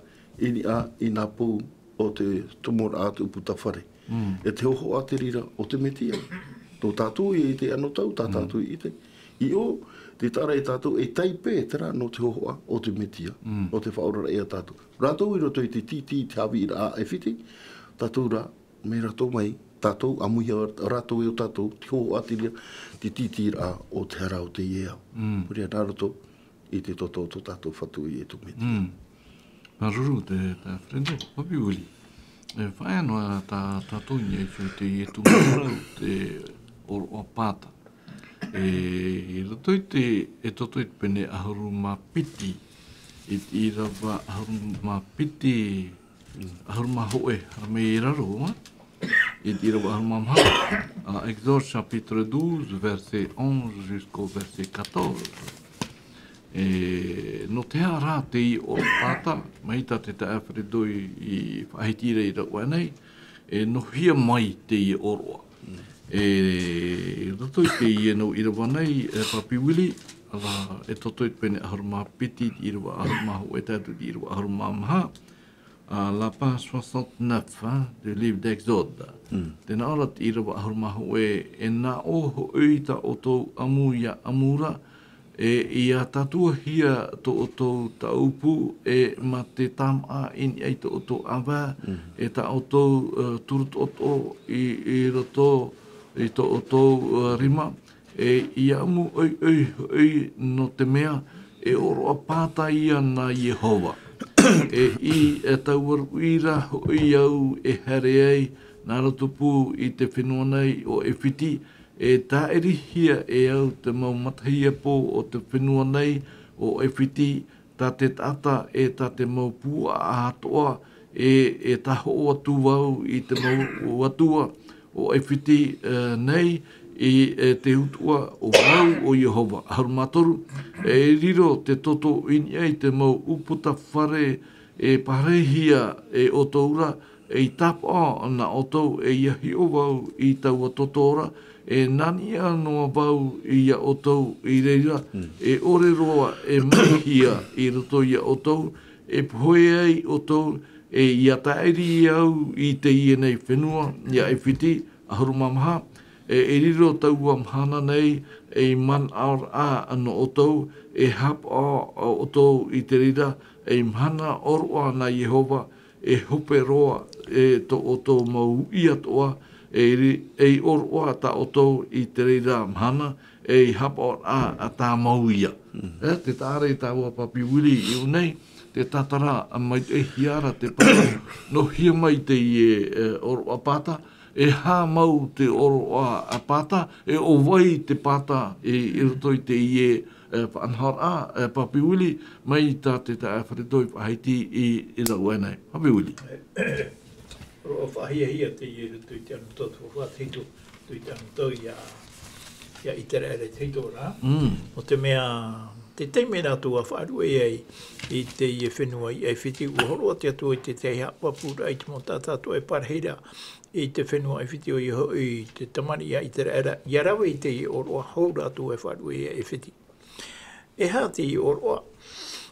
i niʻa i nā pou o te tomoraʻa te ʻūputa fare. Mm. E te hōhoʻa te reira o te Metia. Tō tātou ia i te anotau, tā, mm, tātou i ʻite. I ʻō, te taʻa ra ia tātou e taipe terā nō te hōhoʻa o te Metia, mm, o te faʻaoraraʻa ia tātou. Rātou i roto i te tītī, te haʻapiʻiraʻa ʻĒfiti, tātou rā, mai roto mai, tātou, ʻāmuihia rātou e ʻo tātou, te hōhoʻa te reira, te tītīraʻa o te hara o teie ao. Mm. Muri iho nā roto i te toto o tō tātou Fatu ʻo Ietu Metia. Mm. Māuruuru te, te Alfredo, Papi Willie. E, faʻaea noa tā, tātou i niʻa i te Ietu Metia, te ʻōroʻa Pāta. E, i roto i te, e toto i te pene ʻahuru mā piti, i te ʻīrava ʻahuru mā piti, ʻahuru mā hōʻē, haere mai i raro, ā? I te ʻīrava ʻahuru mā maha, ā, Exode chapitre douze, verset onze jusqu'au verset quatorze. E, nō te aha rā teie ʻōroʻa Pāta, mai tā te taeaʻe Alfredo i, i faʻahiti ra i raro aʻe nei, e nohohia mai teie ʻōroʻa. E, i roto i teie nau ʻīrava nei, e Papi Willie, ā, e toto i te pene ʻahuru mā piti, i te ʻīrava ʻahuru mā hōʻē tae atu i te ʻīrava ʻahuru mā maha, À la page soixante-neuf, hein, du livre d'Exode. Tēnā ora te ʻīrava ʻahuru mā hōʻē, e nā ʻō hoʻi tā ʻoutou ʻamu ʻia ʻamu ra, e ʻia tātuahia tō ʻoutou taʻu pū, e mā te tāmaʻa i niʻa i tō ʻoutou ʻāvae, e tā ʻoutou, e, turutoʻotoʻo i, i roto i tō ʻoutou, e, rima, e ʻia ʻamu ʻoiʻoi hoʻi nō te mea, e ʻōroʻa pāta ia nā Iehova. E i, e taua ruʻi ra hoʻi au e haere ai, nā roto pū i te fenua nei ʻo ʻAifiti, e tāʻirihia e au te mau matahiapo o te fenua nei ʻo ʻAifiti, tā te taʻata e tā te mau puaʻa atoʻa, e, e tahoʻo atu vau i te mau atua o ʻAifiti, e, nei, i, e, te utuʻa o vau ʻo Iehova. ʻAhuru mā toru, e riro te toto i niʻa i te mau ʻūputa fare e pāraihia e ʻoutou ra, e i tāpaʻo nā ʻoutou, e ʻia hiʻo vau i taua toto ra, e nā niʻa noa vau ia ʻoutou i reira, e ʻore roa e maʻihia i roto ia ʻoutou, e pohe ai ʻoutou, e ʻia tāʻiri au i teie nei fenua, ia ʻAifiti. ʻAhuru mā maha, e, e riro taua mahana nei, e i manaʻoraʻa nō ʻoutou, e haʻapaʻo ʻoutou i te reira, e i mahana ʻōroʻa nā Iehova, e hope roa, e tō ʻoutou mau uʻi atoʻa, e ri-, e i ʻōroʻa tā ʻoutou i te reira mahana, e i haʻapaʻoraʻa tāmau ia. E, te taʻa ra i taua Papi Willie i ʻō nei, te tātara maitaʻihia ra te pāta, nō hea mai teie, e, ʻōroʻa pāta, e aha mau te ʻōroʻa pāta, e ʻo vai te pāta i, i roto i teie, e, faʻanahoraʻa, e, Papi Willie, mai tā te taeaʻe Fare Toi Faʻahiti i, i Rauaʻe nei. Papi Willie. ʻŌroʻa faʻahiahia teie i roto i te anotau, te faʻahiahia i roto i te anotau ia, ia ʻĪteraʻera i te hītōraʻa. Mm. ʻO te mea, te taime rātou ʻa faʻaruʻe ai i teie fenua i ʻAifiti, ʻua hōroʻa te Atua i te tahi haʻapāpūraʻa i te mau taʻata atoʻa e parahi ra i te fenua ʻAifiti, ʻoia hoʻi te tamariʻi a ʻĪteraʻera, ʻia rave i teie ʻōroʻa hou rātou e faʻaruʻe i ʻAifiti. E aha teie ʻōroʻa?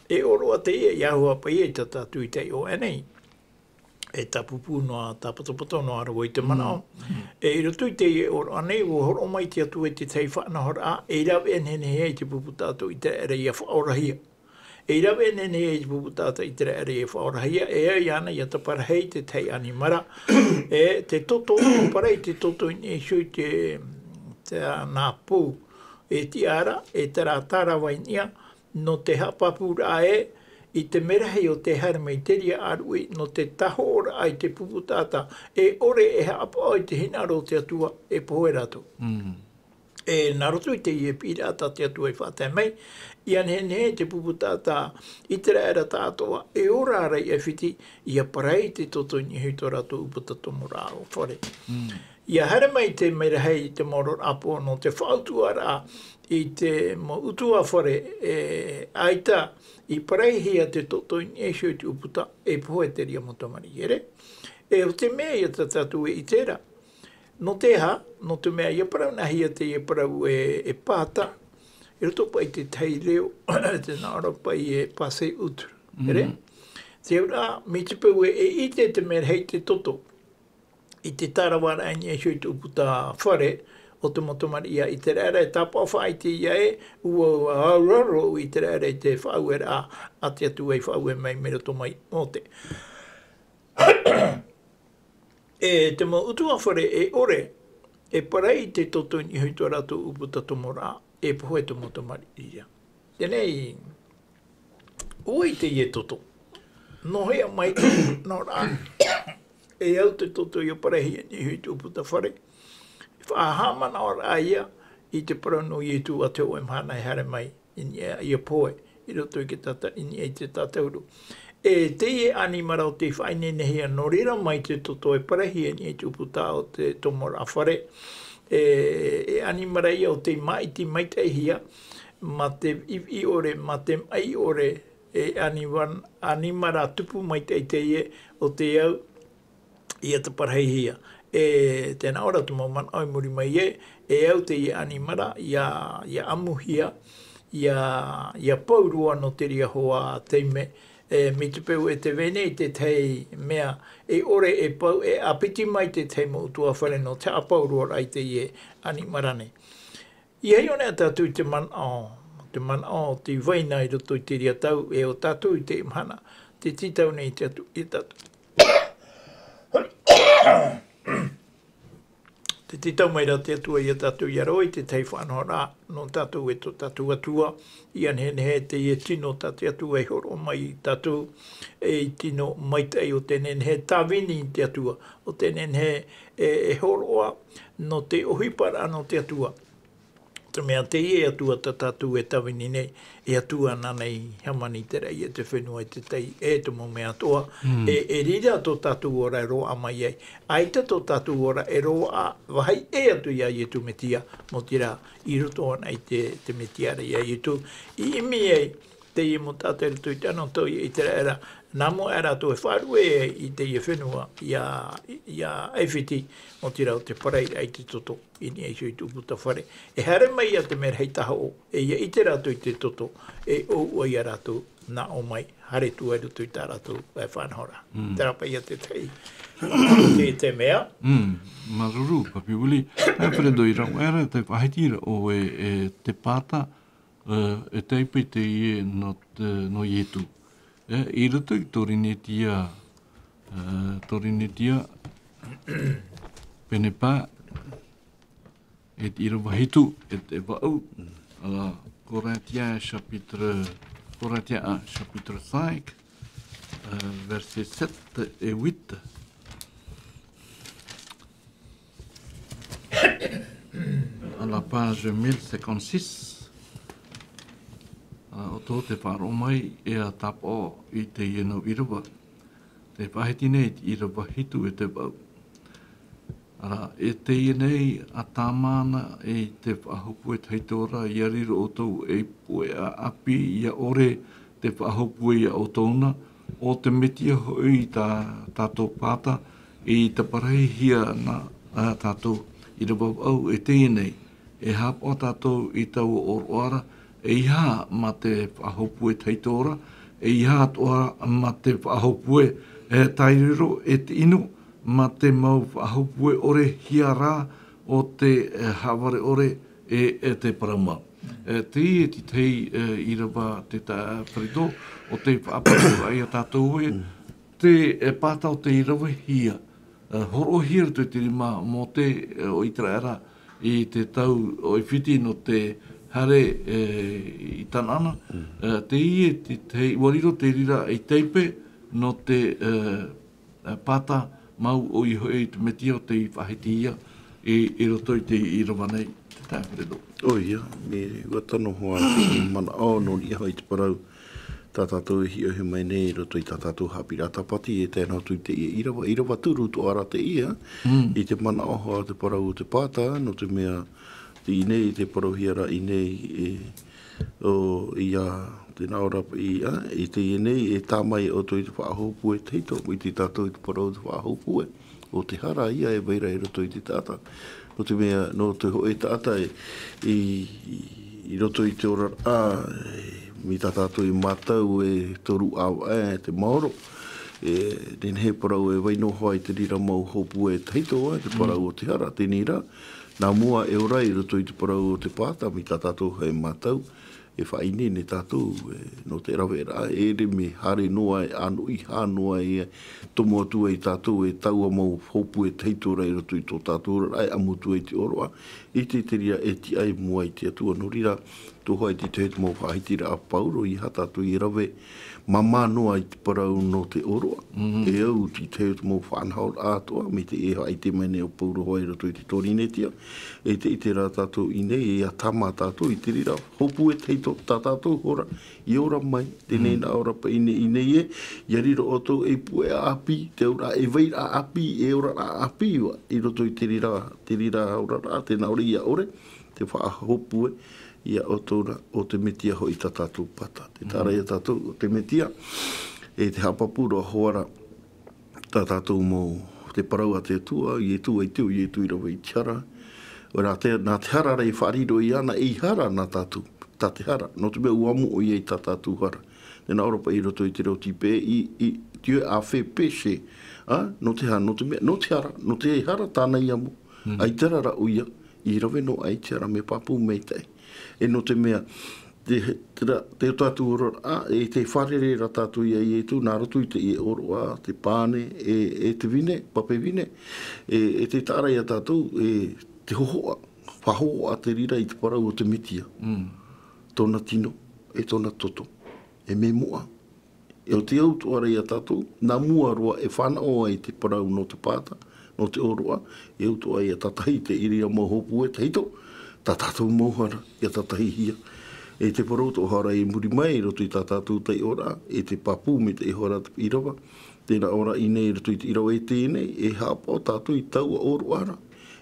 E ʻōroʻa teie ia hua paʻi e tātā atu i te ʻō nei. E tāpūpū noa, tāpatopato noa rāua i te manaʻo. Mm. E i roto i teie ʻōroʻa nei, ʻua hōroʻa mai te Atua i te tahi faʻanahoraʻa, e rave e nehenehe ai te pupu taʻata ʻĪteraʻera ʻia faʻaorahia. E rave e nehenehe ai te pupu taʻata ʻĪteraʻera ʻia faʻaorahia, e ai ana ʻia taparahi te tahi ʻanimara. E te toto, ʻua parahi te toto i niʻa iho i te, te, nā pou. E tiʻa ra, e terā tarava i niʻa, nō te haʻapāpūraʻa ē, i te merahi o te haere mai i te reira ʻāruʻi, nō te tahoʻoraʻa i te pupu taʻata, e ʻore e haʻapaʻo i te hinaʻaro o te Atua, e pohe rātou. Mm. E nā roto i teie piʻiraʻa tā te Atua i faʻatae mai, ʻia nehenehe te pupu taʻata ʻĪteraʻera tāʻātoʻa, e ora ra i ʻAifiti, ʻia parahi te toto i niʻa iho i tō rātou ʻūputa tomoraʻa ʻo Fare. Mm. ʻIa haere mai te merahi i te maororaʻa pō nō te faʻautuʻaraʻa i te mau utuafare, e, ʻaita i paraihia te toto i niʻa iho i te ʻūputa, e pohe te reira mau tamariʻi ʻere. E ʻo te mea ia tā tātou e ʻite ra. Nō te aha, nō te mea ʻia parau nā hea teie parau e, e pāta, i roto paʻi i te tahi reo, tē nā ʻō ra paʻi e passé outre. Ere? Mhm. Te auraʻa, mai te peu e, e ʻite te merahi i te toto. I te taravaraʻa i niʻa iho i te ʻūputa Fare, ʻo te mau tamariʻi a ʻĪteraʻera e tāpaʻo faʻaʻite ia ē, ʻua, ʻua auraro ʻo ʻĪteraʻera i te faʻaueraʻa a te Atua i faʻaue mai mai roto mai Mōte. E te mau utuafare e ʻore, e parahi te toto i niʻa iho i tō rātou ʻūputa tomoraʻa, e pohe te mau tamariʻi ia. Teie, ʻo vai teie toto? Nō hea mai, nō rā, e au te toto ʻia parahia i niʻa iho i te ʻūputa Fare. Faʻahaʻamanaʻoraʻa ia i te parau nō Ietu ʻa te hōʻē mahana e haere mai i niʻa ʻia pohe, i roto i te tata-, i niʻa i te tātauro. E teie ʻanimara ʻo tei faʻaineinehia, nō reira mai te toto e parahia i niʻa i te ʻūputa o te tomoraʻa Fare. E, e ʻanimara ia ʻo tei māʻiti maitaʻihia, mā te viʻiviʻi ʻore, mā te maʻi ʻore, e ʻanivan-, ʻanimara tupu maitaʻi teie ʻo te au, ʻia taparahihia. E tē nā ʻō ra te mau manaʻo i muri mai ē, e au teie ʻanimara, ʻia, ʻia ʻamuhia, ʻia, ʻia pau roa nō te reira hoʻi taime, E, mai te peu e te vene i te tahi mea e ʻore e pau e ʻāpiti mai te tahi mau ʻutuāfare nō te haʻapauroa raʻa i teie ʻāniʻamārae. ʻIa hiʻo nei tātou i te manaʻo, te manaʻo o te vaina i roto i te reira tau, e ʻo tātou i te mahana, te tītau nei te Atua, i tātou. Te tītau mai ra te Atua ia tātou ʻia roaʻa i te tahi faʻanahoraʻa nō tātou e tō tātou Atua, ʻia nehenehe teie tino tā te Atua e hōroʻa mai ia tātou, e tino maitaʻi ʻo te nehenehe tāvini i te Atua, ʻo te nehenehe e, e hōroʻa nō te ʻohiparaʻa nō te Atua. Te mea teie Atua tā tātou e tāvini nei, e Atua nāna i hāmani i te raʻi, e te fenua, e te tai, e te mau mea atoʻa, e, e reira tō tātou ora e roaʻa mai ai. ʻAita tō tātou ora e roaʻa vāhi ʻē atu ia Ietu Metia, nō te reira, i roto anaʻe i te, te Metia ra ia Ietu, i ʻimi ai, teie mau taʻata i roto i te anotau ia ʻĪteraʻera, nā mua aʻe rātou e faʻaruʻe i teie fenua, ia, ia ʻAifiti, nō te reira ʻo te parairaʻa i te toto, i niʻa iho i te ʻūputa fare. E haere mai ia te merahi tahoʻo, e ia ʻite rātou i te toto, e ʻouʻa ia rātou, nā ʻō mai, haere atu ai i roto i tā rātou, e faʻanahoraʻa. Terā paʻi ia te tahi, te, te mea. Mm, māuruuru, Papi Willie. E Fredo, i rave ra, te faʻahiti ra ʻoe, e, te pāta, e, e taipe teie nō te, nō Ietu. E, i roto i Torinetia, e, Torinetia, pene pae, e te ʻīrava hitu, e te vaʻu, ʻa Korintia chapitre, Korintia un chapitre cinq, e, verset sept et huit. À la page mille cinquante-six, ā, ʻo tō te faʻaroʻo mai, e a tāpaʻo i teie nau ʻīrava. Te faʻahiti nei i te ʻīrava hitu e te vaʻu. Ā, e teie nei a tāmā na i te faʻahopue tahito ra, ʻia riro ʻoutou ei puʻe ʻāpī, ʻia ʻore te faʻahopue ia ʻoutou na, ʻo te Metia hoʻi tā tātou pāta, i taparahihia na, ā, tātou. ʻĪrava vaʻu, e teie nei, e haʻapaʻo tātou i taua ʻōroʻa ra, ʻeiaha mā te faʻahopue tahito ra, ʻeiaha atoʻa mā te faʻahopue, e tae roa i te ʻino, mā te mau faʻahopue ʻore hia rā o te, e, haʻavare ʻore, e, e te parau mau. E, teie te tahi, e, ʻīrava te tā Fredo, ʻo tē faʻaparau ai ia tātou ē, te, e, pāta ʻo tei ravehia, e, hōroʻahia i roto i te rima Mōte, e, o ʻĪteraʻera i te tau o ʻAifiti nō te haere, e, i Tanaana. E, teie te, te, ʻua riro te reira ei taipe nō te, e, e, pāta mau ʻoia hoʻi te Metia ʻo tei faʻahitihia i, i roto i te ʻīrava nei, te tā Fredo. ʻOia, mea, ʻua tano hoʻi te manaʻo nō niʻa hoʻi i te parau tā tātou e hiʻohia mai nei i roto i tā tātou haʻapiʻiraʻa tāpati, e tae noa atu i teie ʻīrava, ʻīrava turu atoʻa ra teie, i te manaʻo hoʻi te parau o te pāta, nō te mea, teie nei, te parauhia ra i nei, e, ʻo ia, tē nā ʻō ra paʻi, ā, i teie nei, e tā mai ʻoutou i te faʻahopue tahito, ʻua ʻite tātou i te parau o te faʻahopue, ʻo te hara ia e vai ra i roto i te taʻata. Nō te mea, nō te hōʻē taʻata e, i, i, i roto i te oraraʻa, e, mai tā tātou e mātau e toru ʻāvaʻe, e, te maoro, e, nehenehe e parau e vai noa hoʻi i te reira mau hopue tahito, e, te parau o te hara, teie nei rā, nā mua e ora i roto i te parau o te pāta, mai tā tātou e mātau, e faʻaineine tātou, e, nō te raveraʻa, e ʻere mea haere noa, e ʻānoʻi hā noa, e tomo atu ai tātou, e taua mau hopue tahito ra i roto i tō tātou oraraʻa, e ʻamu atu ai te ʻōroʻa, i te, te reira e tiʻa i mua i te Atua, nō reira, tō hoʻi te tahi o te mau faʻahitiraʻa a Pauro, ʻeiaha tātou e rave, māmā noa i te parau nō te ʻōroʻa. E au i te tahi o te mau faʻanahoraʻa atoʻa, mai te e faʻaʻite mai nei ʻo Pauro hoʻi i roto i te Torinetia. E te, i terā tātou i nei, e a tāmā tātou i te reira, hopue tahito tā tātou hora, i ora mai, teie nā ʻō ra paʻi i nei, i nei ē, ʻia riro ʻoutou ei puʻe ʻāpī, te auraʻa e vairaʻa ʻāpī, e oraraʻa ʻāpī, ʻua, i roto i te reira, te reira oraraʻa, tē nā ʻō ra ʻia ʻore, te faʻahopue, ia ʻoutou ra, ʻo te Metia hoʻi tā tātou pāta. Tē taʻa ra ia tātou, ʻo te Metia, e te haʻapāpū roa hoʻi ra, tā tātou mau, te parau a te Atua, Ietu, ʻaita ʻo Ietu i rave i te hara. ʻOia, nā te, nā te hara ra i faʻariro iāna, ei hara nā tātou, tā te hara. Nō te mea ʻua moʻe ʻoia i tā tātou hara. Tēnā ora paʻi i roto i te reo tīpē, i, i, tu es affaiblissé, ā, nō te hā, nō te mea, nō te hara, nō te hara tāna i amo. Mm. ʻAita rā ʻoia i rave noa aʻe i te hara, mea pāpū maitaʻi. E nō te mea, te, te, ra-, te tātou ora, ā, e te fārerei ra tātou ia Ietu, nā roto i te ʻoroʻa, te pane, e, e te vine, pape vine, e, e te taʻa ra ia tātou, e te hōhoʻa, faʻahōhoʻa te reira i te parau o te Metia. Mm. Tōna tino, e tōna toto, e mea moʻa. E ʻo te au atoʻa ra ia tātou, nā mua roa e fānaʻo ai te parau nō te pāta, nō te ʻoroʻa, e au atoʻa ia tātahi te ʻiriʻa mau hōpue tahito, tā tātou mau hara, ia tātahihia. E te parau atoʻa ra i muri mai, i roto i tā tātou taiʻoraʻa, e te pāpū maitaʻi hoʻi ra te ʻīrava, tēnā ora i nei i roto i te ʻīrava e teie nei, e haʻapaʻo tātou i taua ʻoroʻa ra,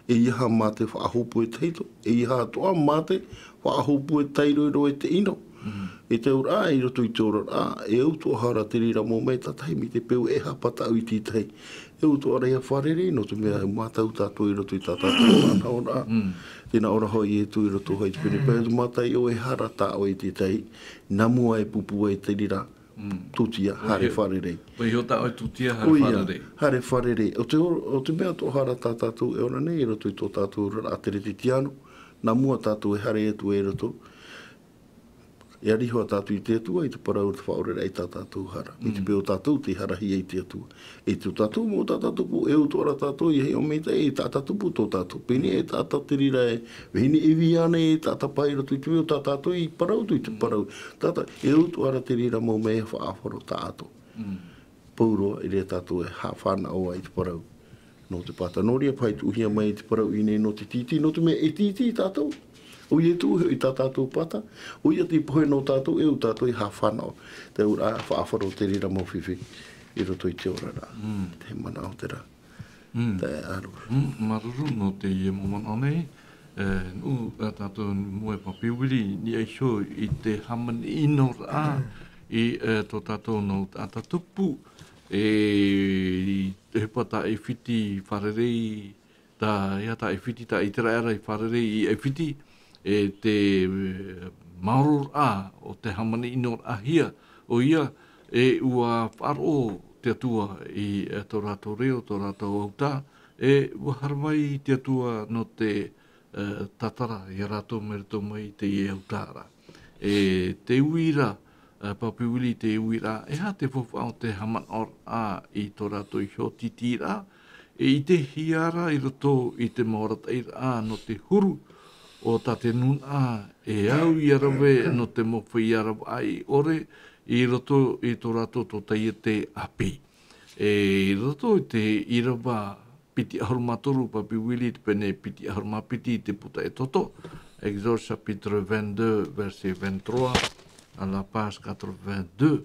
e ʻeiaha mā te faʻahōpue tahito, e ʻeiaha atoʻa mā te faʻahōpue tairoiro e te ʻino. Mm. E te auraʻa, i roto i te oraraʻa, e au atoʻa ra te reira mau mea tātahi mai te peu e hapa tāʻu i te tahi. E au atoʻa ra ia fārerei, nō te mea e mātau tātou i roto i tā tātou faʻanahoraʻa. Mm. Tēnā ora hoʻi Ietu i roto hoʻi te pene pae, e mātau e hara tā ʻoe i te tahi, nā mua e pūpū ai te reira, Mm. tūtia, haere fārerei. Vaiho tā ʻoe tūtia, haere fārerei. Haere fārerei. ʻO te or-, ʻo te mea atoʻa ra tā tātou e ora nei, i roto i tō tātou oraraʻa teretetiano, nā mua tātou e haere atu i roto, e ariʻi hoʻi tātou i te Atua, i te parau o te faʻaoreraʻa i tā tātou hara. I te Mm. peu tātou tei harahia i te Atua. E tō tātou mau taʻata tupu, e au atoʻa ra tātou, ia hiʻo maitaʻi, e taʻata tupu tō tātou. Pēnei e taʻata te reira e, vahine ivi ānei, e taʻata paʻi i roto i te peu tā tātou i parau atu i te Mm. parau. Tātou, e au atoʻa ra te reira mau mea e faʻaʻāfaro tāʻato. Mm. Pauroa, i reira tātou e haʻafānaʻo ai i te parau nō te pāta. Nō reira paʻi tuʻuhia mai i te parau i nei nō te tītī, nō te mea e tītī tātou. ʻO Ietu hoʻi tā tātou pāta, ʻoia tei pohe nō tātou, e au tātou e haʻafānaʻo. Te auraʻa, faʻaʻāfaro te reira mau fifi i roto i te oraraʻa. Mm. Te manaʻo terā. Mm. Te aro. Mm, māuruuru nō teie mau manaʻo nei. E, nū, e, tātou moe Papi Willie, i niʻa iho i te hāmani ʻino ra, i, e, tō tātou mau taʻata tupu, e, i te ʻohipa tā ʻAifiti fārerei, tā, ia tā ʻAifiti, tā ʻĪteraʻera i fārerei i ʻAifiti, e te, e, maoro ra o te hāmani ʻino ra hia, ʻoia, e ʻua faʻaroʻo te Atua i, e, tō rātou reo, tō rātou autaʻa, e ʻua haramai te Atua nō te, e, tātara ia rātou mai roto mai i teie autaʻa ra. E te uiraʻa, e, Papi Willie, te uiraʻa, e aha te faufaʻa o te haʻamanaʻoraʻa i tō rātou iho tītīraʻa, e ʻitehia ra i roto i te mau arataʻiraʻa nō te huru o tā te nūnaʻa e au ia rave nō te mau feiā ravaʻai ʻore i roto i tō rātou tōtaiete ʻāpī. E i roto i te ʻīrava piti ʻahuru mā toru, Papi Willie, te pene piti ʻahuru mā piti i te puta e toto, Exode chapitre vingt-deux, verset vingt-trois, à la page quatre-vingt-deux.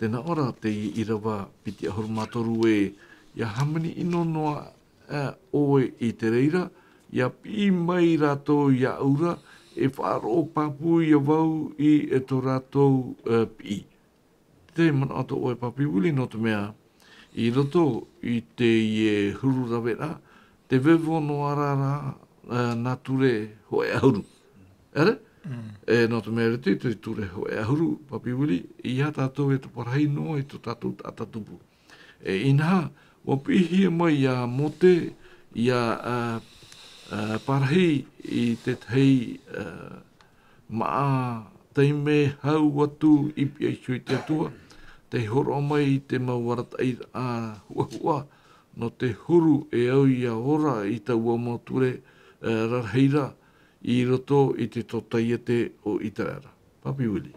Tēnā ora te ʻīrava piti ʻahuru mā toru ē, ia hāmani ʻino noa, e, ʻoe i te reira, ia piʻi mai rātou iāʻu ra, e faʻaroʻo pāpū ia vau i, e, tō rātou, e, piʻi. Te manaʻo atoʻa ʻoe Papi Willie, nō te mea, i roto i teie huru raveraʻa, te vevo noa ra, ra, e, nā ture hōʻē ʻahuru. ʻEre? Mm. E, nō te mea i roto i te ture hōʻē ʻahuru, Papi Willie, ʻeiaha tātou e taparahi noa i tō tātou taʻata tupu. E, inaha, ʻua piʻihia mai iā Mōte, ia, e, e, parahi i te tahi, e, māʻa taime hau atu i piʻi iho i te Atua, tei hōroʻa mai i te mau arataʻiraʻa huʻahuʻa, nō te huru e au ia ora i taua mau ture, e, rarahi ra, i roto i te tōtaiete o ʻĪteraʻera. Papi Willie.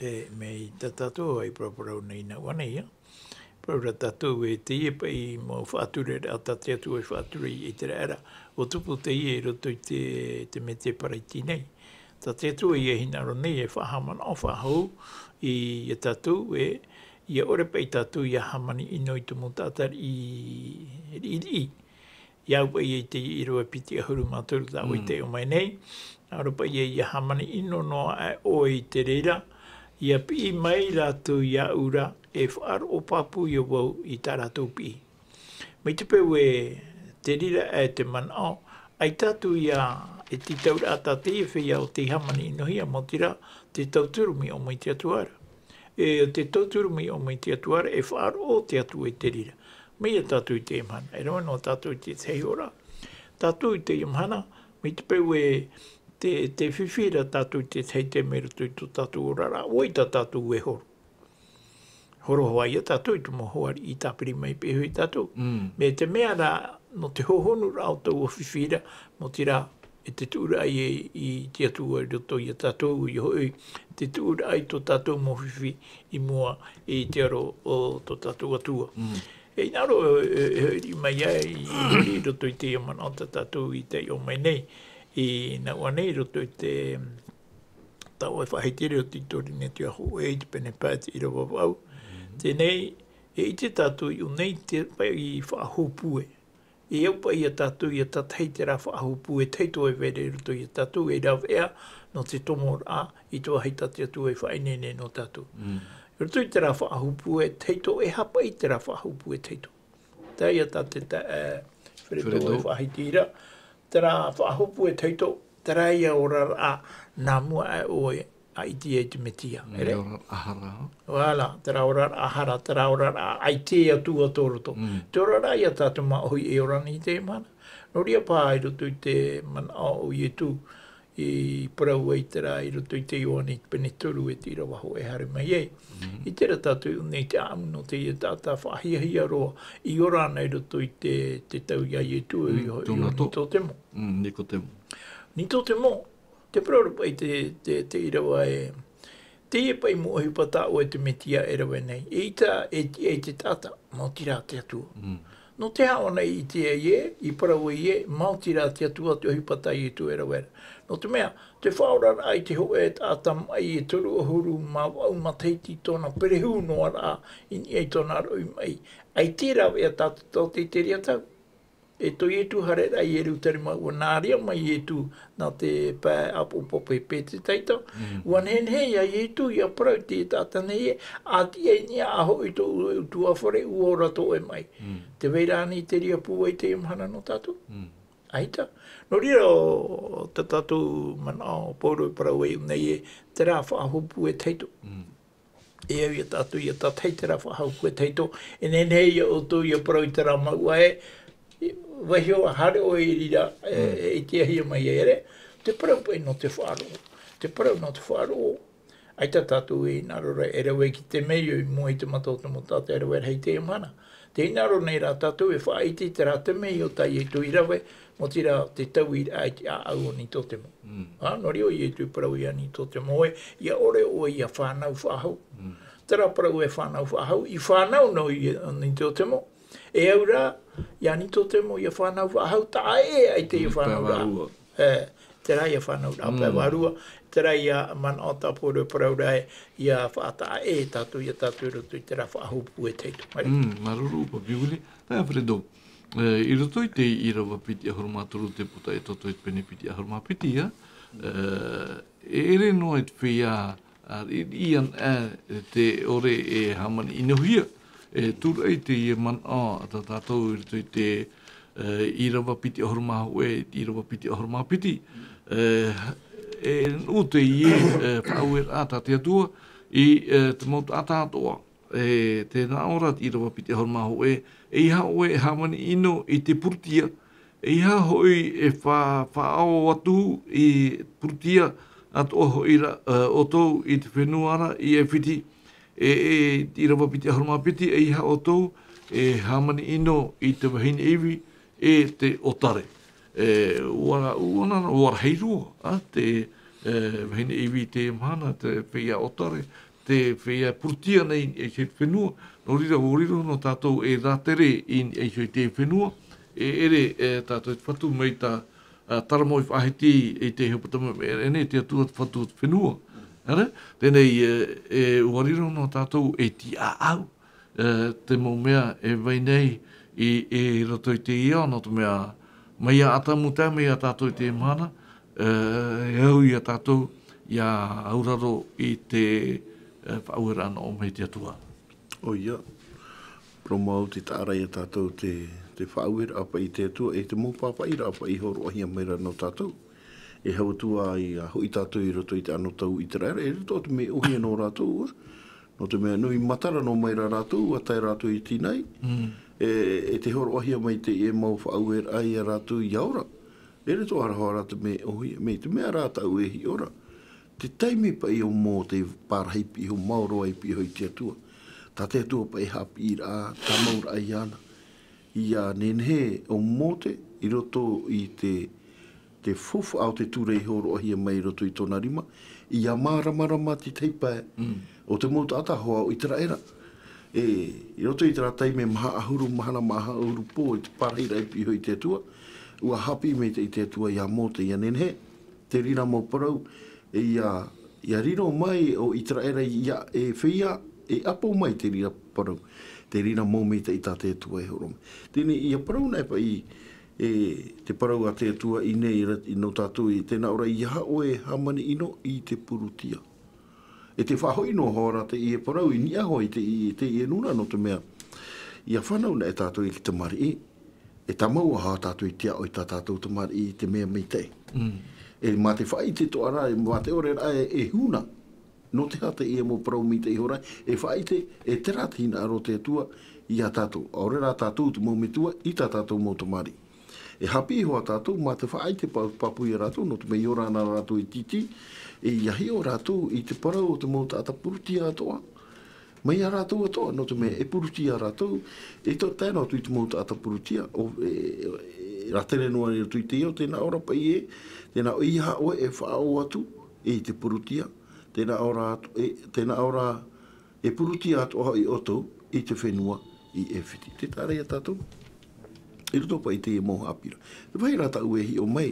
E, mai tā tātou e paraparau nei nā ʻō nei, ā. Parau ra tātou e teie paʻi mau faʻatureraʻa tā te Atua i faʻatura i ʻĪteraʻera. ʻUa tupu teie i roto i te, te mea tē paraiti nei. Tā te Atua ia hinaʻaro nei e faʻahaʻamanaʻo faʻahou ia tātou ē, ʻia ʻore paʻi tātou ia hāmani ʻino i te mau taʻata riʻi, riʻi, riʻi. ʻIa au paʻi i te ʻīrava piti ʻahuru mā toru tā ʻoe i Mm. taiʻo mai nei. Nā ʻō ra paʻi ia, ia hāmani ʻino noa aʻe ʻoe i te reira, ia piʻi mai rātou iāʻu ra, e faʻaroʻo pāpū ia vau i tā rātou piʻi. Mai te peu ē, te reira e te manaʻo, ʻaita atu ia e te tauraʻa tā teie feiā ʻo tei hāmani ʻinohia, maoti rā, te tauturu mai ʻō mai te Atua ra. E te tauturu mai o mai te Atua ra, e faʻaroʻo te Atua i te reira. Mai ia tātou i te mahana, e rave noa tātou i te tahi ora. Tātou i te mahana, mai te peu e te, te fifi ra tātou i te tahi te mea roto i tō tātou ora ra, ʻoia tā tātou e horo. Horo hoʻi ia tātou i te mau hoari i tāpiri mai pē hoʻi tātou. Mm. Me te mea rā, nō te hohonu rā o taua fifi ra, nō te rā, e te tuʻuraʻa i, i te Atua i roto ia tātou, i hoʻi, te tuʻuraʻa i tō tātou mau fifi i mua i te aro o tō tātou Atua. Mm. E ina ro, e, e, e, i mai ai, i, i roto i te manaʻo tā tātou i te o mai nei, i nā ua nei, i roto i te, tā ʻoe faʻahiti roto i tō rine te aho e i te pene pae te ʻīrava vaʻu. Mhm. Tēnei, e ʻite tātou i ʻō nei te pae i faʻahopue. E au paʻi ia tātou, ia tātahi terā faʻahopue, e tahi tō e vere roto ia tātou, e rāveʻa, nō te tomo rā, i tō ahita te Atua e faʻaineine nō tātou. Mm. Roto i terā faʻahopue, e tahi tō e hapaʻi terā faʻahopue, e tahi tō. Tā ia tā te, tā, e, Fredo Fredo. E faʻahiti ra. Terā faʻahopue, e tahi tō, terā ia ora rā, nā mua ai ʻoe, a ʻite ai te Metia. Mm, ere? Ora rā hara. Voilà, terā ora rā hara, terā ora rā ʻaita atu a tō roto. Mm. Te ora rā ia tātou māʻohi e ora nei te mana. Nō reira pā i roto i te manaʻo o Ietu, i parau ai terā i roto i te Ioane pene toru e te ʻīrava hōʻē haere mai ai. Mhm. I terā tātou nei te ʻāʻamu nō te ia taʻata faʻahiahia roa, i ora ana i roto i te, te tau ia Ietu, Mm, i ho-, tōna i ho tō. Nikotemo. Mm, Nikotemo. Nikotemo, te parau ra paʻi te, te, te ʻīrava e, teie paʻi mau ʻohipa tā ʻoe te Metia e rave nei. E ʻita, e, e te taʻata, maoti rā te Atua. Mm. Nō te aha ʻōna i ʻite ai ē, i parau ai ē, maoti rā te Atua te ʻohipa tā Ietu e rave ra. Nō te mea, te faʻaoraraʻa i te hōʻē taʻata maʻi e toru ʻahuru mā vaʻu matahiti tōna perehu noa rā, i niʻa i tōna roʻi maʻi. ʻAita e rāveʻa tātou te, te reira tau. E tō Ietu haereraʻa i Ierutarema, ua nārea mai Ietu nā te pae ʻāpōpō pape te taita. Mm. Ua nehenehe ia Ietu ia parau i te taʻata nei ē, a tiʻa i niʻa, a hoʻi tō ʻu-, ʻutuāfare, ʻua ora tō ʻoe maʻi. Mm. Tē vai ra ānei te reira pūai i teie mahana nō tātou? Mm. ʻAita. Nō reira, ʻo tā tātou manaʻo, ʻo Pauro e parau ai nei ē, terā faʻahopue e tahi tō. Mm. E au ia tātou, ia tātahi terā faʻahopue e tahi tō, e nehenehe ia ʻoutou ia parau i terā mauʻa ē, vaiiho haere ʻoe i reira, e, Mm. e ʻitehia mai ē, ere? Te parau paʻi nō te faʻaroʻo. Te parau nō te faʻaroʻo. ʻAita tātou e hinaʻaro ra e rave ki te mea i mua i te mata o te mau taʻata e rave rahi i teie mahana. Tē hinaʻaro nei rā tātou e faʻaʻite i terā te mea o tā Ietu i rave, maoti rā te tauiraʻa i te ʻāʻau o Nikotemo. Mm. Ā, nō reira ʻo Ietu i parau ia Nikotemo ē, ʻia ʻore ʻoe ʻia fānau faʻahou. Mm. Terā parau e fānau faʻahou, i fānau noa ia Nikotemo. E au rā, ia Nikotemo ʻia fānau faʻahou, taʻa ʻē, ʻaita ʻia Mm, fānau rā. Pae vārua. E, terā ʻia fānau rā, Mm. pae vārua, terā ʻia manaʻo tā Pauro e parau ra ē, ʻia faʻataʻa ʻē tātou, ia tātou i roto i terā faʻahopue e tahi tō. Mauri. Mm, māuruuru, Papi Willie. Nā, Fredo, e, i roto i te ʻīrava piti ʻahuru mā toru te puta Exodo i te pene piti ʻahuru mā piti, ā, e, e ʻere noa i te feiā, ā, i, i an-, ā, te ʻore e hāmani ʻinohia, e, tūraʻi teie manaʻo tā tātou i roto i te, e, ʻīrava piti ʻahuru mā hōʻē, ʻīrava piti ʻahuru mā piti, e, e nuʻu teie, e, faʻaueraʻa tā te Atua i, e, te mau taʻata atoʻa. E, tē nā ʻō ra te ʻīrava piti ʻahuru mā hōʻē, ʻeiaha ʻoe e hāmani ʻino i te Purutia, ʻeiaha hoʻi e fa-, faʻaō atu i Purutia atoʻa hoʻi ra, e, ʻoutou i te fenua ra i ʻAifiti, e, e, te ʻīrava piti ʻahuru mā piti, ʻeiaha ʻoutou e hāmani ʻino i te vahine ivi, e te ʻōtare. E, ʻua ra-, ʻua na-, ʻua rahi roa, ā, te, e, vahine ivi i teie mahana, te feiā ʻōtare, te feiā Purutia nei i te fenua, nō reira, ʻua riro noa tātou e rātere i, i te fenua, e ʻere, e, tātou te fatu mai tā, ā, Taramo i faʻahiti i te hepetoma me ʻere nei, te Atua te fatu o te fenua. Āre? Teie nei, e, e, ʻua riro noa tātou e tiʻaʻau, e, te mau mea e vai nei i, i roto i te ao, nō te mea, mai iā Atamu tae mai iā tātou i teie mahana, e, e au iā tātou ʻia auraro i te, e, faʻaueraʻa nō mai te Atua. ʻOia, parau mau te taʻa ra iā tātou te, te faʻaueraʻa paʻi i te Atua, e te mau pāpaʻiraʻa paʻi i hōroʻahia mai ra nō tātou. E hau atu ā ʻia hoʻi tātou i roto i te anotau ʻĪteraʻera, e riro te mea ʻōhie nō rātou, ā, Nō te mea, nui matara noa mai rā rātou, ʻua tae rātou i tīnai, e, e te hōroʻahia mai teie mau faʻaueraʻa ia rātou ʻia ora. E riro atoʻa ra te mea ʻōhie, mai te mea rā tāʻu e hiʻo ra. Te taime paʻi ʻo Mōte e pārahi piʻi iho, maoro ai piʻi iho i te Atua. Tā te Atua paʻi e haʻapiʻiraʻa, tāmauraʻa iāna. ʻIa nehenehe ʻo Mōte i roto i te, te faufaʻa o te ture i hōroʻahia mai i roto i tōna rima, ʻia māramarama te tahi pae o te mau taʻata hoa o ʻĪteraʻera. E, i roto i terā taime maha ʻahuru mahana, maha ʻahuru pō, i te pārahiraʻa i piʻi iho i te Atua, ʻua haʻapiʻi maitaʻi te Atua ia Mōte, ʻia nehenehe te reira mau parau, e ʻia, ʻia riro mai ʻo ʻĪteraʻera, ʻia, e feiā, e ʻapo mai te reira parau, te reira mau maitaʻi tā te Atua e hōroʻa mai. Teie nei, ʻia parau anaʻe paʻi, e, te parau a te Atua i ʻō nei, i ra-, i nō tātou, i tēnā ʻō ra, ʻeiaha ʻoe e hāmani ʻino i te purutia. E tē faʻahoʻi noa hoʻi ra teie parau i niʻa hoʻi i te, i teie nūnaʻa, nō te mea, ʻia fānau anaʻe tātou i te tamariʻi, e tāmau ā tātou i te aʻo i tā tātou tamariʻi i te mea maitaʻi. E mā te faʻaʻite atoʻa ra, e mā te ʻore ra e, e huna. Nō te aha teie mau parau maitaʻi hoʻi ra, e faʻaʻite, e terā te hinaʻaro o te Atua ia tātou. ʻAore rā tātou te mau metua, i tā tātou mau tamariʻi. E haʻapiʻi hoʻi tātou, mā te faʻaʻite pā-, pāpū ia rātou, nō te mea ʻia ora na rātou ʻītītī, e ʻia hiʻo rātou i te parau o te mau taʻata purutia atoʻa. Mai ia rātou atoʻa, nō te mea e purutia rātou, e tō tae noa atu i te mau taʻata purutia, ʻo, e, e, e rātere noa i roto i te ao, tēnā ʻō ra paʻi ē, tēnā ʻō ra, ʻeiaha ʻoe e faʻaō atu i te purutia, tēnā ʻō ra atu, e, tēnā ʻō ra, e purutia atoʻa hoʻi ʻoutou i te fenua i ʻAifiti. Tē taʻa ra ia tātou. I roto paʻi i teie mau haʻapiʻiraʻa. Te vāhi ra tāʻu e hiʻo mai,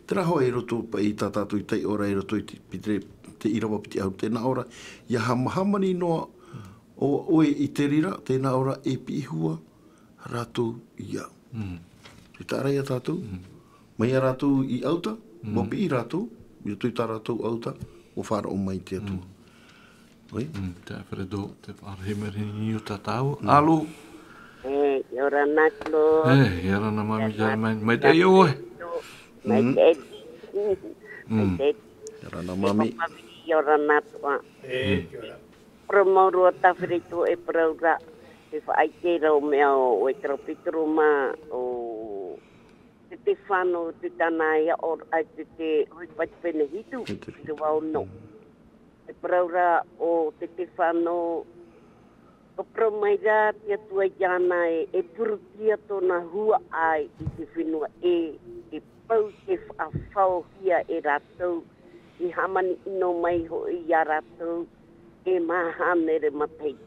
terā hoʻi i roto paʻi i tā tātou taiʻoraʻa i roto i te, i te, te ʻīrava piti ʻahuru, tēnā ʻō ra, ʻia hāma-, hāmani noa ʻo, ʻoe i te reira, tēnā ʻō ra, e piʻi iho ā rātou iāʻu. Tē taʻa ra ia tātou. Mai ia rātou i ʻauta, ʻua piʻi rātou, i roto i tā rātou ʻauta, ʻua faʻaroʻo mai te Atua. ʻOia? Te Alfredo, te faʻaroʻo mai i niʻa i tā tāua. Alo? E, ʻia ora na Claude. E, ʻia ora na Mami, ʻia ora na mai, mai te ʻoe. Mai te ʻoe. Mai te ʻoe. ʻIa ora na Mami. Papa Viri, ʻia ora na atoʻa. E, ʻia ora. Parau mau roa tā Alfredo e parau ra, te faʻaʻite ra ʻo mea ʻo, ʻo e terā Petero mā, ʻo Setefano, te tāna e aʻo, ʻaita te, te ʻohipa i te pene hitu, ʻīrava ono. E parau ra ʻo Setefano, ʻua parau mai ra te Atua iāna ē, e purutia tōna huaʻai i te fenua ē, e pau te faʻafaohia e rātou, e hāmani ʻino mai hoʻi ia rātou, e mā hānere matahiti.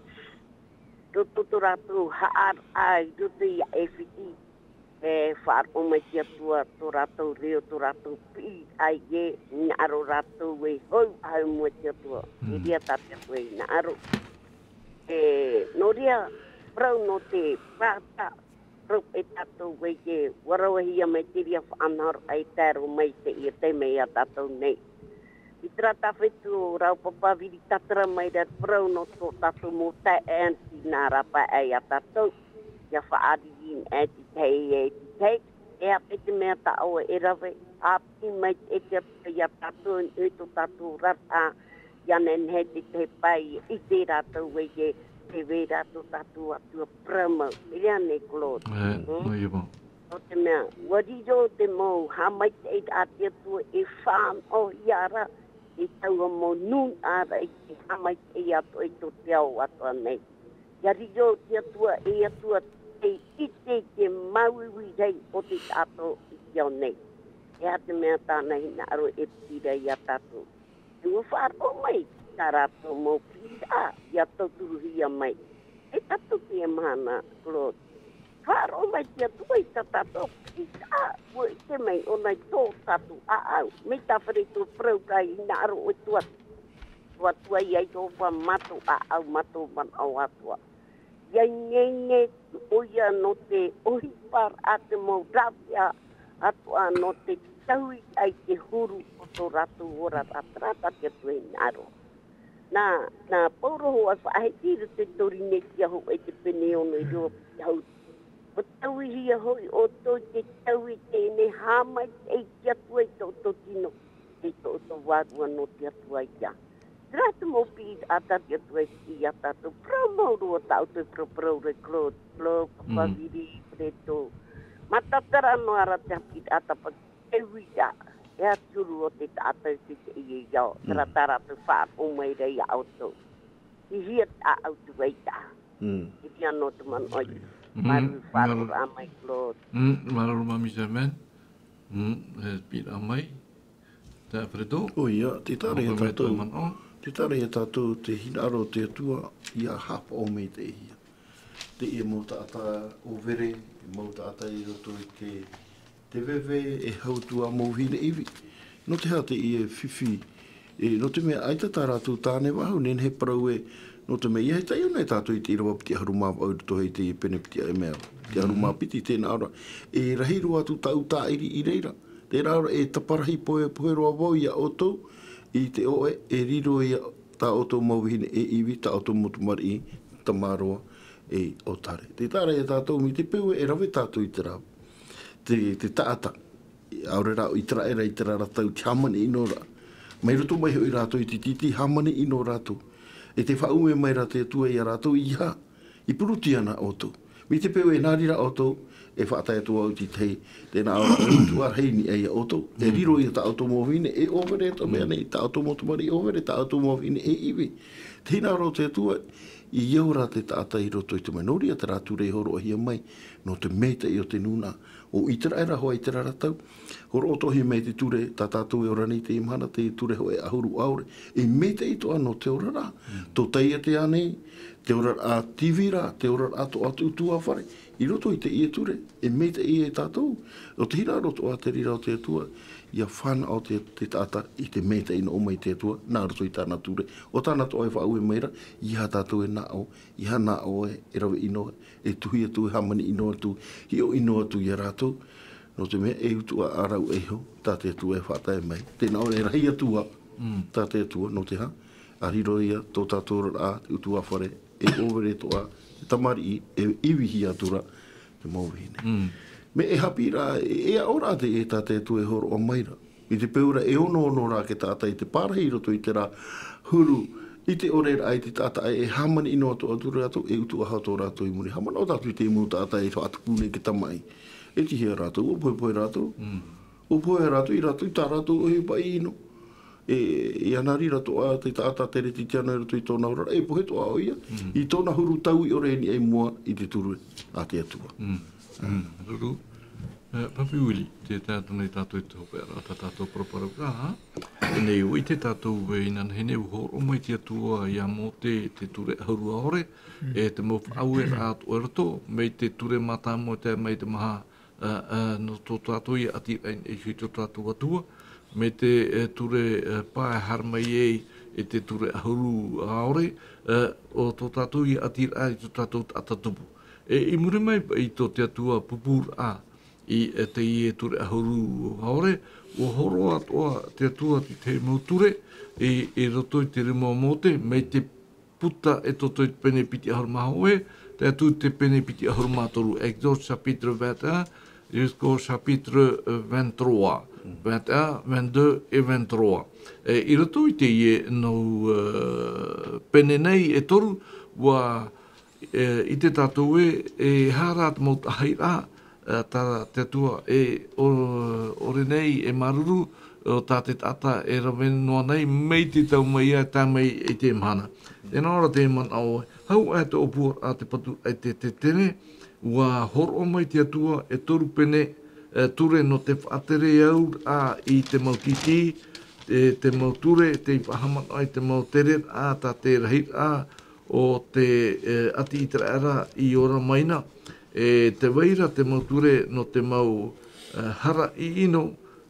Roto tō rātou haʻaraʻa i roto i ʻAifiti, e faʻaroʻo mai te Atua tō rātou reo, tō rātou piʻiraʻa ē, hinaʻaro rātou e hou, ʻa hou mai te Atua. E reira tā te Atua e hinaʻaro. E, nō reira, parau nō te pāta, parau e tātou ē, ʻua ravehia mai te reira faʻanahoraʻa e tae roa mai i teie taime ia tātou nei. I terā taʻata ʻo Raupapa Viri, tātara mai ra te parau nō tō tātou mau taeaʻe, nā rāpae ia tātou, ʻia faʻariri anaʻe te tahi e te tahi, e aha paʻi te mea tā ʻoe e rave, ʻāpī mai te Atua ia tātou, i tō tātou oraraʻa, ʻia nehenehe te tahi pae, i ʻite rātou ē, tē vai ra tō tātou Atua parau mau. E reira nei Claude. E, nō ia mau. Nō te mea, ʻua riro te mau haʻamaitaʻiraʻa a te Atua e fānaʻohia ra, e taua mau nūnaʻa ra i te haʻamaitaʻi atoʻa i tō te ao atoʻa nei. ʻIa riro te Atua, e Atua tei ʻite i te māuiui rahi o te taʻata i te ao nei. E aha te mea tāna hinaʻaro e piti ra ia tātou. E ʻua faʻaroʻo mai tā rātou mau piʻiraʻa, ʻia tauturuhia mai. E tātou i teie mahana, Claude. Faʻaroʻo mai te Atua i tā tātou piʻiraʻa, ʻua ʻite mai ʻōna i tō tātou ʻāʻau. Mai tā Alfredo e parau ra, hinaʻaro ʻoe e tuatua. Tuatua ia Iehova mā tō ʻāʻau, mā tō manaʻo atoʻa. ʻIa ineine ʻoia nō te ʻohiparaʻa, te mau rāveʻa atoʻa nō te taui i te huru o tō rātou oraraʻa, terā tā te Atua e hinaʻaro. Nā, nā Pauro hoʻi e faʻahiti i roto i te Korinetia hoʻi te pene ono, ʻīrava piti ʻahuru. ʻUa tauihia hoʻi ʻoutou i te taui teie nei, haʻamaitaʻi i te Atua i tō ʻoutou tino, i tō ʻoutou vārua nō te Atua ia. Terā te mau piʻi taʻata te Atua i piʻi iā tātou. Parau mau roa tā ʻoutou e paraparau ra, Claude, Claude, Mm. Papaviri, Preto. Matatara noa ra te haʻapiʻi taʻata pa-, e uira, e atu huru o te taʻata i te, te ia i ao. Terā Mm. tā rātou faʻaroʻo mai ra iā ʻoutou. I hea te ʻāʻau tū vai taʻa. Mm. I te ano te manaʻo i. Mm. Māuruuru faʻaroʻoraʻa mai, Claude. Mm, māuruuru maitaʻi, Miss Herman. Mm, e piʻiraʻa mai. Te Alfredo. ʻOia, tē taʻa ra iā Mau tātou. Manaʻo. Tē taʻa ra iā tātou te hinaʻaro o te Atua, ʻia haʻapaʻo maitaʻihia. Teie mau taʻata ʻōvere, mau taʻata i roto i te, te veve, e hau atu ā mau vahine ivi. Nō te aha teie fifi, e, nō te mea ʻaita tā rātou tāne faʻahou, nehenehe e parau ē, nō te mea ʻia hinaʻaro nei tātou i te ʻīrava piti ʻahuru mā vaʻu i roto i te pene piti ʻahuru mā piti, tē nā ʻō ra. E rahi roa atu tāʻu tāʻiri i reira. Terā ora e taparahi pohe, pohe roa vau iā ʻoutou, i te ʻoe, e riro ia tā ʻoutou mau vahine e ivi, tā ʻoutou mau tamariʻi, tamaroa, e ʻōtare. Tē taʻa ra iā tātou, mai te peu e rave tātou i terā. Te, te taʻata, ʻaore rā ʻo ʻĪteraʻera i terā ra tau, te hāmani ʻino ra. Mai roto mai hoʻi rātou i te tītī, hāmani ʻino rātou. E tē faʻaue mai ra te Atua iā rātou, ʻeiaha, i purutia na ʻoutou. Mai te peu e nā reira ʻoutou, e faʻatae atu vau i te tahi, tē nā ʻō ra, e utuʻa rahi niʻa iā ʻoutou. E Mm. riro ia tā ʻoutou mau vahine, e ʻōvere atoʻa, mea Mm. nei, tā ʻoutou mau tamariʻi ʻōvere, tā ʻoutou mau vahine e ivi. Te hinaʻaro o te Atua, i au ra te taʻata i roto i te mea. Nō reira terā ture i hōroʻahia mai, nō te maitaʻi o te nūnaʻa. ʻO ʻĪteraʻera hoʻi i terā ra tau. Hōroʻa atoʻahia mai te ture, tā tātou e ora nei i teie mahana, te ture hōʻē ʻahuru ʻaore. E maitaʻi atoʻa nō te oraraʻa. Mm. Tō Taiete ānei, te oraraʻa tīvira, te oraraʻa atoʻa o te ʻutuāfare. I roto i teie ture, e maitaʻi ia tātou. ʻO te hinaʻaro atoʻa te reira o te Atua, ʻia fānaʻo te, te taʻata i te maitaʻi nō ʻō mai te Atua, nā roto i tāna ture. ʻO tāna atoʻa e faʻaue mai ra, ʻeiaha tātou e nā ʻō, ʻeiaha nā ʻō e, e rave ʻino, e tuhi atu, e hāmani ʻino atu, hiʻo ʻino atu iā rātou. Nō te mea, e utuʻa ā rāua iho, tā te Atua e faʻatae mai. Tē nā ʻō ra e rahi atu ā, Mm. tā te Atua, nō te aha, ʻa riro ia tō tātou oraraʻa, te ʻutuāfare, e ʻōvere atoʻa, te tamariʻi, e ivihia atu ra, te mau vahine. Mm. Mea e haʻapiʻiraʻa, e, e aʻo ra te, e tā te Atua e hōroʻa mai ra. I te peu ra e ono ono rā te taʻata i te parahi i roto i terā huru, i te ʻoreraʻa i te taʻata ʻē, e hāmani ʻino atoʻa atu rātou, e utuʻa atoʻa rātou i muri. Haʻamanaʻo tātou i te mau taʻata e faʻatupu nei te tamaʻi. E tihia rātou, ʻua pohepohe rātou. Mm. ʻUa pohe rātou, i rātou, i tā rātou ʻohipa ʻino. E, e ana rira atoʻa te taʻata teretitiano i roto i tōna oraraʻa, e pohe atoʻa ʻoia, Mm. i tōna huru tau i ʻore i niʻa i mua i te ture a te Atua. Mm. Mm. Ruru. E, Papi Willie, tē tae atu nei tātou i te hopeʻaraʻa tā tātou paraparau ra, ā? Teie nei, ʻua ʻite tātou e inanahi nei, ʻua hōroʻa mai te Atua iā Mōte te ture ʻahuru ʻaore, Mm. e te mau faʻaueraʻa atoʻa i roto, mai te ture mātāmua e tae mai te maha, ā, ā, nō tō tātou ia ʻatiraʻa i niʻa iho i tō tātou Atua, mai te, e, ture, e, pae haere mai ai i te ture ʻahuru ʻaore, e, ʻo tō tātou ia ʻatiraʻa i tō tātou taʻata tupu. E, i muri mai i tō te Atua pupūraʻa i, e, teie ture ʻahuru ʻaore, ʻua hōroʻa atoʻa te Atua i te mau ture, i, i roto i te rima o Mōte, mai te puta e toto i te pene piti ʻahuru mā hōʻē, tae atu i te pene piti ʻahuru mā toru, Exode chapitre vingt et un, jusqu'au chapitre, euh, vingt-trois, Mm. vingt et un, vingt-deux et vingt-trois. E, i roto i teie nō, euh, pene nei e toru, ʻua, e, ʻite tātou ē, e aha rā te mau taʻahiraʻa, e, tā te Atua e ʻo-, ʻore nei e māuruuru, ʻo tā te taʻata e rave noa nei, mai te tau mai ia tae mai i te mahana. Tē nā ʻō ra te manaʻo, hau aʻe te ʻōpuaraʻa te patu e te, te tene, ʻua hōroʻa mai te Atua e toru pene, e, ture nō te faʻatere auraʻa i te mau tītī, e, te mau ture, tei faʻahaʻamanaʻo i te mau tereraʻa, tā te rahiraʻa o te, e, ʻāti ʻĪteraʻera i ora mai na, e, tē vai ra te mau ture nō te mau, e, hara ʻiʻino,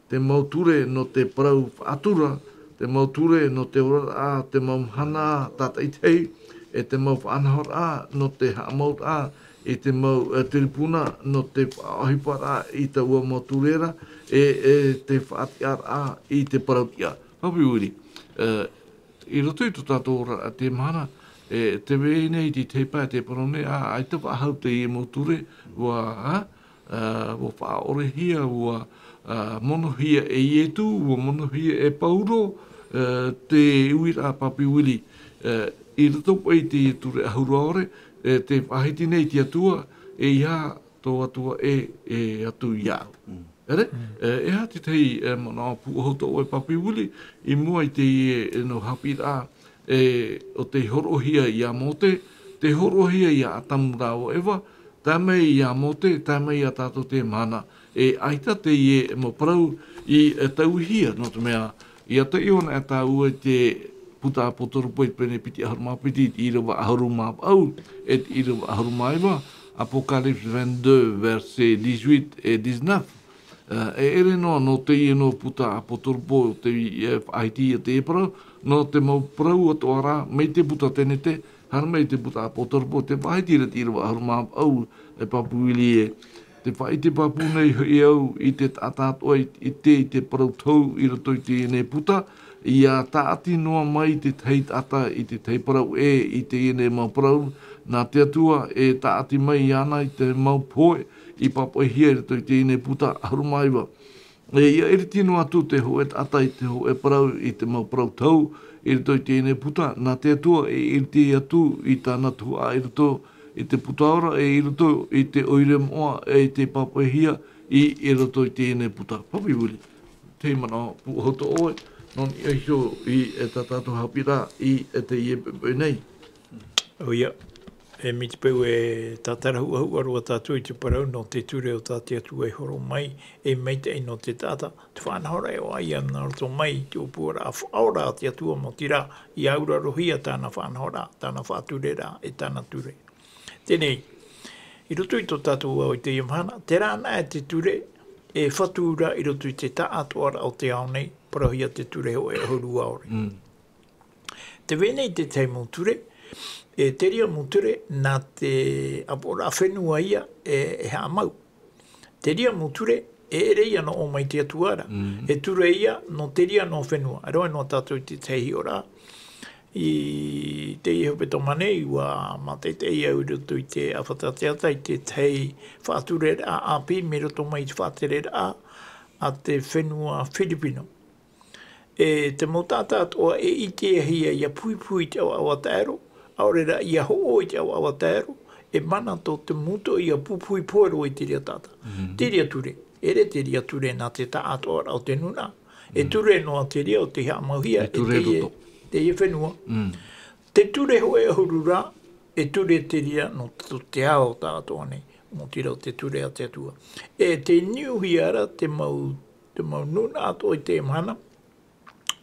te mau ture nō te parau faʻatura, te mau ture nō te oraraʻa, te mau mahana tātaʻitahi, e te mau faʻanahoraʻa nō te haʻamauraʻa, e te mau, e, tiripuna nō te faʻaʻohiparaʻa i taua mau ture ra, e, e te faʻatiʻaraʻa i te parau tiʻa. Papi Willie, e, i roto i tō tātou oraraʻa i teie mahana, e, tē vai nei te tahi pae tē parau nei, ā, ʻaita faʻahou teie mau ture, ʻua, ā, ā, ʻua faʻaʻorehia, ʻua, ā, monohia e Ietu, ʻua monohia e Pauro, te uiraʻa Papi Willie, i roto paʻi i te ture ʻahuru ʻaore, te faʻahiti nei te Atua, e ʻeiaha tō Atua ʻē, e atu iāʻu. ʻEre, e aha te tahi manaʻo pūʻohu tō ʻoe Papi Willie, i mua i teie nō haʻapiʻiraʻa, o tei hōroʻahia iā Mōte, tei hōroʻahia iā Atamu rāua ʻo Eva, tae mai iā Mōte, tae mai iā tātou teie mahana, e ʻaita teie mau parau i tauihia, nō te mea, ʻia taʻi ʻōna e tāua i te puta ʻApotarupo i te pene piti ʻahuru mā piti, i te ʻīrava ʻahuru mā vaʻu, e te ʻīrava ʻahuru mā iva, Apocalypse vingt-deux, versets dix-huit et dix-neuf. E ʻere noa, nō teie nō puta ʻApotarupo, te faʻahiti ia teie parau, nō te mau parau atoʻa rā, mai te puta Tenete, haere mai te puta ʻApotarupo, te faʻahiti i te ʻīrava ʻahuru mā vaʻu, e Papi Willie ē. Te faʻaʻite pāpū nei hoʻi au i te taʻata atoʻa i, i te, i te parau tau i roto i teie nei puta, ʻia tāʻati noa mai te tahi taʻata i te tahi parau ʻē i teie nei mau parau, nā te Atua e tāʻati mai iāna i te mau pohe i pāpaʻihia i roto i teie nei puta ʻahuru mā iva. E ʻia ʻiriti noa atu te hōʻē taʻata i te hōʻē parau, i te mau parau tau i roto i teie nei puta, nā te Atua e ʻiriti atu i tāna tuhaʻa i roto i te puta ora, e i roto i te ʻoire moʻa, e i te pāpaʻihia i, i roto i teie nei puta. Papi Willie, te manaʻo pūʻohu tō ʻoe, nō niʻa iho i, e tā tātou haʻapiʻiraʻa i, e teie poʻipoʻi nei. ʻOia, e mai te peu e tātara huʻahuʻa roa tātou i te parau nō te ture o tā te Atua e horo mai, e maitaʻi nō te taʻata, te faʻanahoraʻa e ʻoaʻa ia nā roto mai i te ʻōpuaraʻa faʻaora a te Atua, maoti rā, ʻia aurarohia tāna faʻanahoraʻa, tāna faʻatureraʻa, e tāna ture. Teie nei, i roto i tō tātou ao i teie mahana, terā anaʻe te ture, e fatu ra i roto i te taʻatoʻaraʻa o te ao nei, parauhia te ture hōʻē ʻahuru ʻaore. Te vai nei te tahi mau ture, e te reira mau ture, nā te ʻāpoʻoraʻa fenua ia e, e haʻamau. Te reira mau ture, e ʻere ia nō ʻō mai te Atua ra. E ture ia, nō te reira nō fenua. ʻAore noa tātou i te tahi hiʻoraʻa. I teie hepetoma nei, ʻua mātaʻitaʻi au i roto i te ʻāfata teata i te tahi faʻatureraʻa ʻāpī, mai roto mai i te faʻatereraʻa a te fenua Firipino. E te mau taʻata atoʻa e ʻitehia ʻia puipui i te ʻavaʻava taero, ʻaore rā ʻia hoʻo i te ʻavaʻava taero, e mana tō te mau toʻa ʻia puipui pohe roa i te reira taʻata. Te reira ture, ʻere te reira ture nā te taʻatoʻaraʻa o te nūnaʻa. E ture noa te reira o tei haʻamauhia, e teie, teie fenua. Te ture hōʻē ʻahuru rā, e ture te reira nō tō te ao taʻatoʻa nei, maoti rā o te ture a te Atua. E tei niuhia ra te mau, te mau nūnaʻa atoʻa i teie mahana,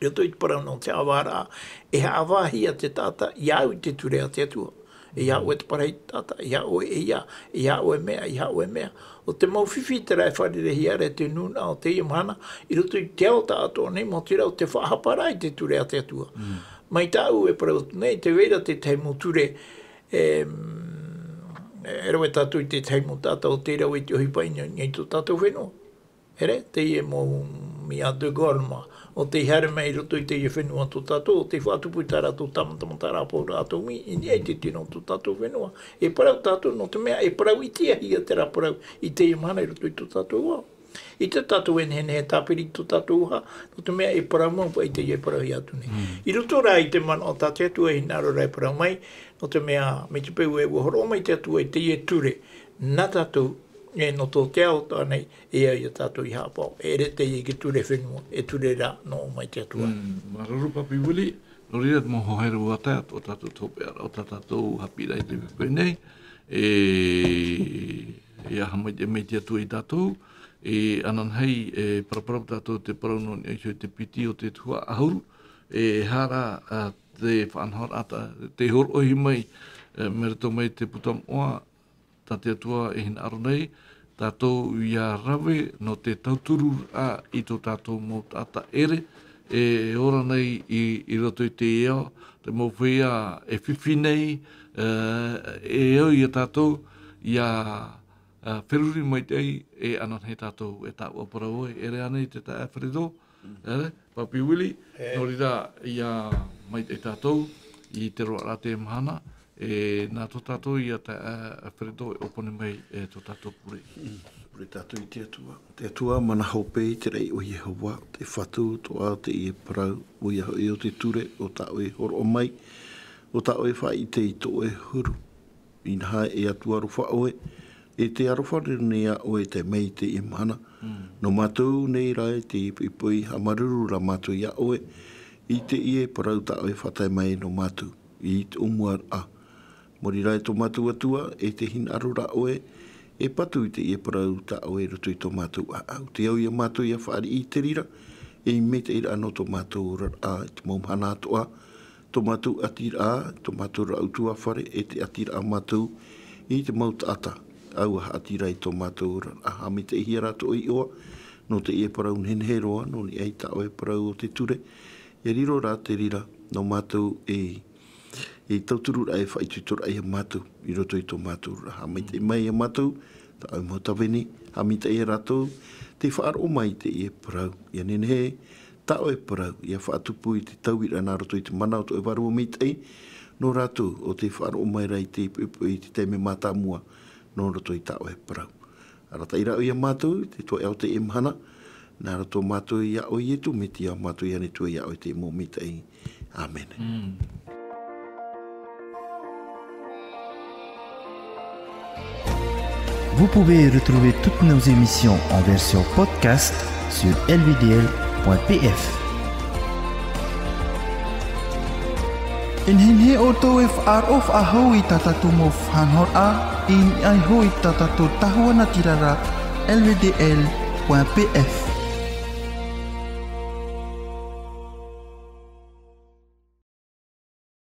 i roto i te parau nō te ʻavaraʻa, e haʻavāhia te taʻata, ʻia au i te ture a te Atua. ʻEiaha ʻoe te parahi taʻata, ʻeiaha ʻoe e ʻeiaha, ʻeiaha ʻoe e mea, ʻeiaha ʻoe e mea. ʻO te mau fifi terā e fārereihia ra e te nūnaʻa o teie mahana, i roto i te ao taʻatoʻa nei, maoti rā ʻo te faʻahaparaʻa i te ture a te Atua. Mai tāʻu e parau atu nei, te vai ra te tahi mau ture, e, e rave tātou i te tahi mau taʻata o tei rave i te ʻohipa i niʻa i tō tātou fenua. ʻEre, teie mau mea De Gaulle mā, ʻo tei haere mai i roto i teie fenua tō tātou, ʻo tei faʻatupu i tā rātou tāmatamataraʻa pauroa ʻātomi, i niʻa i te tino o tō tātou fenua. E parau tātou, nō te mea, e parau ʻitehia terā parau i teie mahana i roto i tō tātou ao. ʻIte tātou e nehenehe e tāpiri i tō tātou ʻoaha, nō te mea e parau mau paʻi teie e parauhia atu nei. I roto rā i te manaʻo tā te Atua e hinaʻaro ra e parau mai, nō te mea, mai te peu e ʻua hōroʻa mai te Atua i teie ture, nā tātou, e nō tō te ao atoʻa nei, e au ia tātou i haʻapaʻo. E ʻere teie i te ture fenua, e ture rā nō ʻō mai te Atua. Māuruuru Papi Willie, nō reira mau hoa here ua tae atu o tātou te hopeʻa, o tā tātou haʻapiʻiraʻa i te poʻipoʻi nei, e, e aha mai te, mai te Atua ia tātou, e ananahi, e paraparau tātou te parau nō niʻa iho i te piti o te tuhaʻa ʻahuru, e aha rā, ā, te faʻanahoraʻa, te hōroʻahia mai, e, mai roto mai te puta moʻa, tā te Atua e hinaʻaro nei, tātou ʻia rave nō te tauturu ā i tō tātou mau taʻata ʻere, e ora nei i, i roto i te ao, te mau feiā e fifi nei, e, e au ia tātou, ʻia, e, feruri maitaʻi e ananahi tātou e tāʻua parau ē, ʻere ānei te taeaʻe Fredo, ʻere, Papi Willie, nō reira ʻia maitaʻi tātou i te roaraʻa teie mahana, E nā tō tātou ia taeaʻe Alfredo e ʻōpani mai e tō tātou pure. Pure tātou i te Atua. Te Atua, mana hope i te raʻi o Iehova, te Fatu, toʻa o teie parau, ʻoia hoʻi o te ture, o tā ʻoe hōroʻa mai, o tā ʻoe faʻaʻite i tō ʻoe huru. Inaha e Atua aroha ʻoe, e te aroha riro nei iā ʻoe e tae mai i teie mahana. Nō mātou nei rā e te poʻipoʻi, haʻamāuruuru rā mātou iā ʻoe, i teie parau tā ʻoe e faʻatae mai nō mātou, i te ʻōmuaraʻa. Mōrī rā e tō mātou Atua, e te hinaʻaro rā ʻoe, e patu i teie parau tā ʻoe i roto i tō mātou ʻāʻau. Tē au ia mātou ia fāriʻi i te reira, ei maitaʻiraʻa nō tō mātou oraraʻa, i te mau mahana atoʻa, tō mātou ʻātiraʻa, tō mātou ra ʻutuāfare, e te ʻātiraʻa a mātou, i te mau taʻata, ʻaua haʻati rā i tō mātou oraraʻa. Haʻamaitaʻihia rātou ʻoe iʻoa, nō teie parau nehenehe roa, nō niʻa i tā ʻoe parau o te ture, e riro rā te reira, nō mātou e, e tauturu-raʻa, e faʻaitoitoraʻa ia mātou, i roto i tō mātou oraraʻa. Haʻamaitaʻi mai ia mātou, tā ʻoe mau tāvini, haʻamaitaʻi ia rātou, tē faʻaroʻo mai i teie parau, ia nehenehe, tā ʻoe parau, ia faʻatupu i te tauiraʻa nā roto i te mana o tō ʻoe Vārua Maitaʻi, nō rātou, ʻo tē faʻaroʻo mai ra i te poʻipoʻi, i te taime mātāmua, nō roto i tā ʻoe parau. Arataʻi rā ʻoe ia mātou, i te tuaʻi o teie mahana, nā roto mātou iā ʻoe Ietu Metia, mātou ia Metua iā ʻoe te mau maitaʻi. ʻĀmene. Vous pouvez retrouver toutes nos émissions en version podcast sur L V D L point P F. E nehenehe ʻoutou e faʻaroʻo faʻahou i tā tātou mau faʻanahoraʻa, i niʻa iho i tā tātou tahua natirara, L V D L point P F.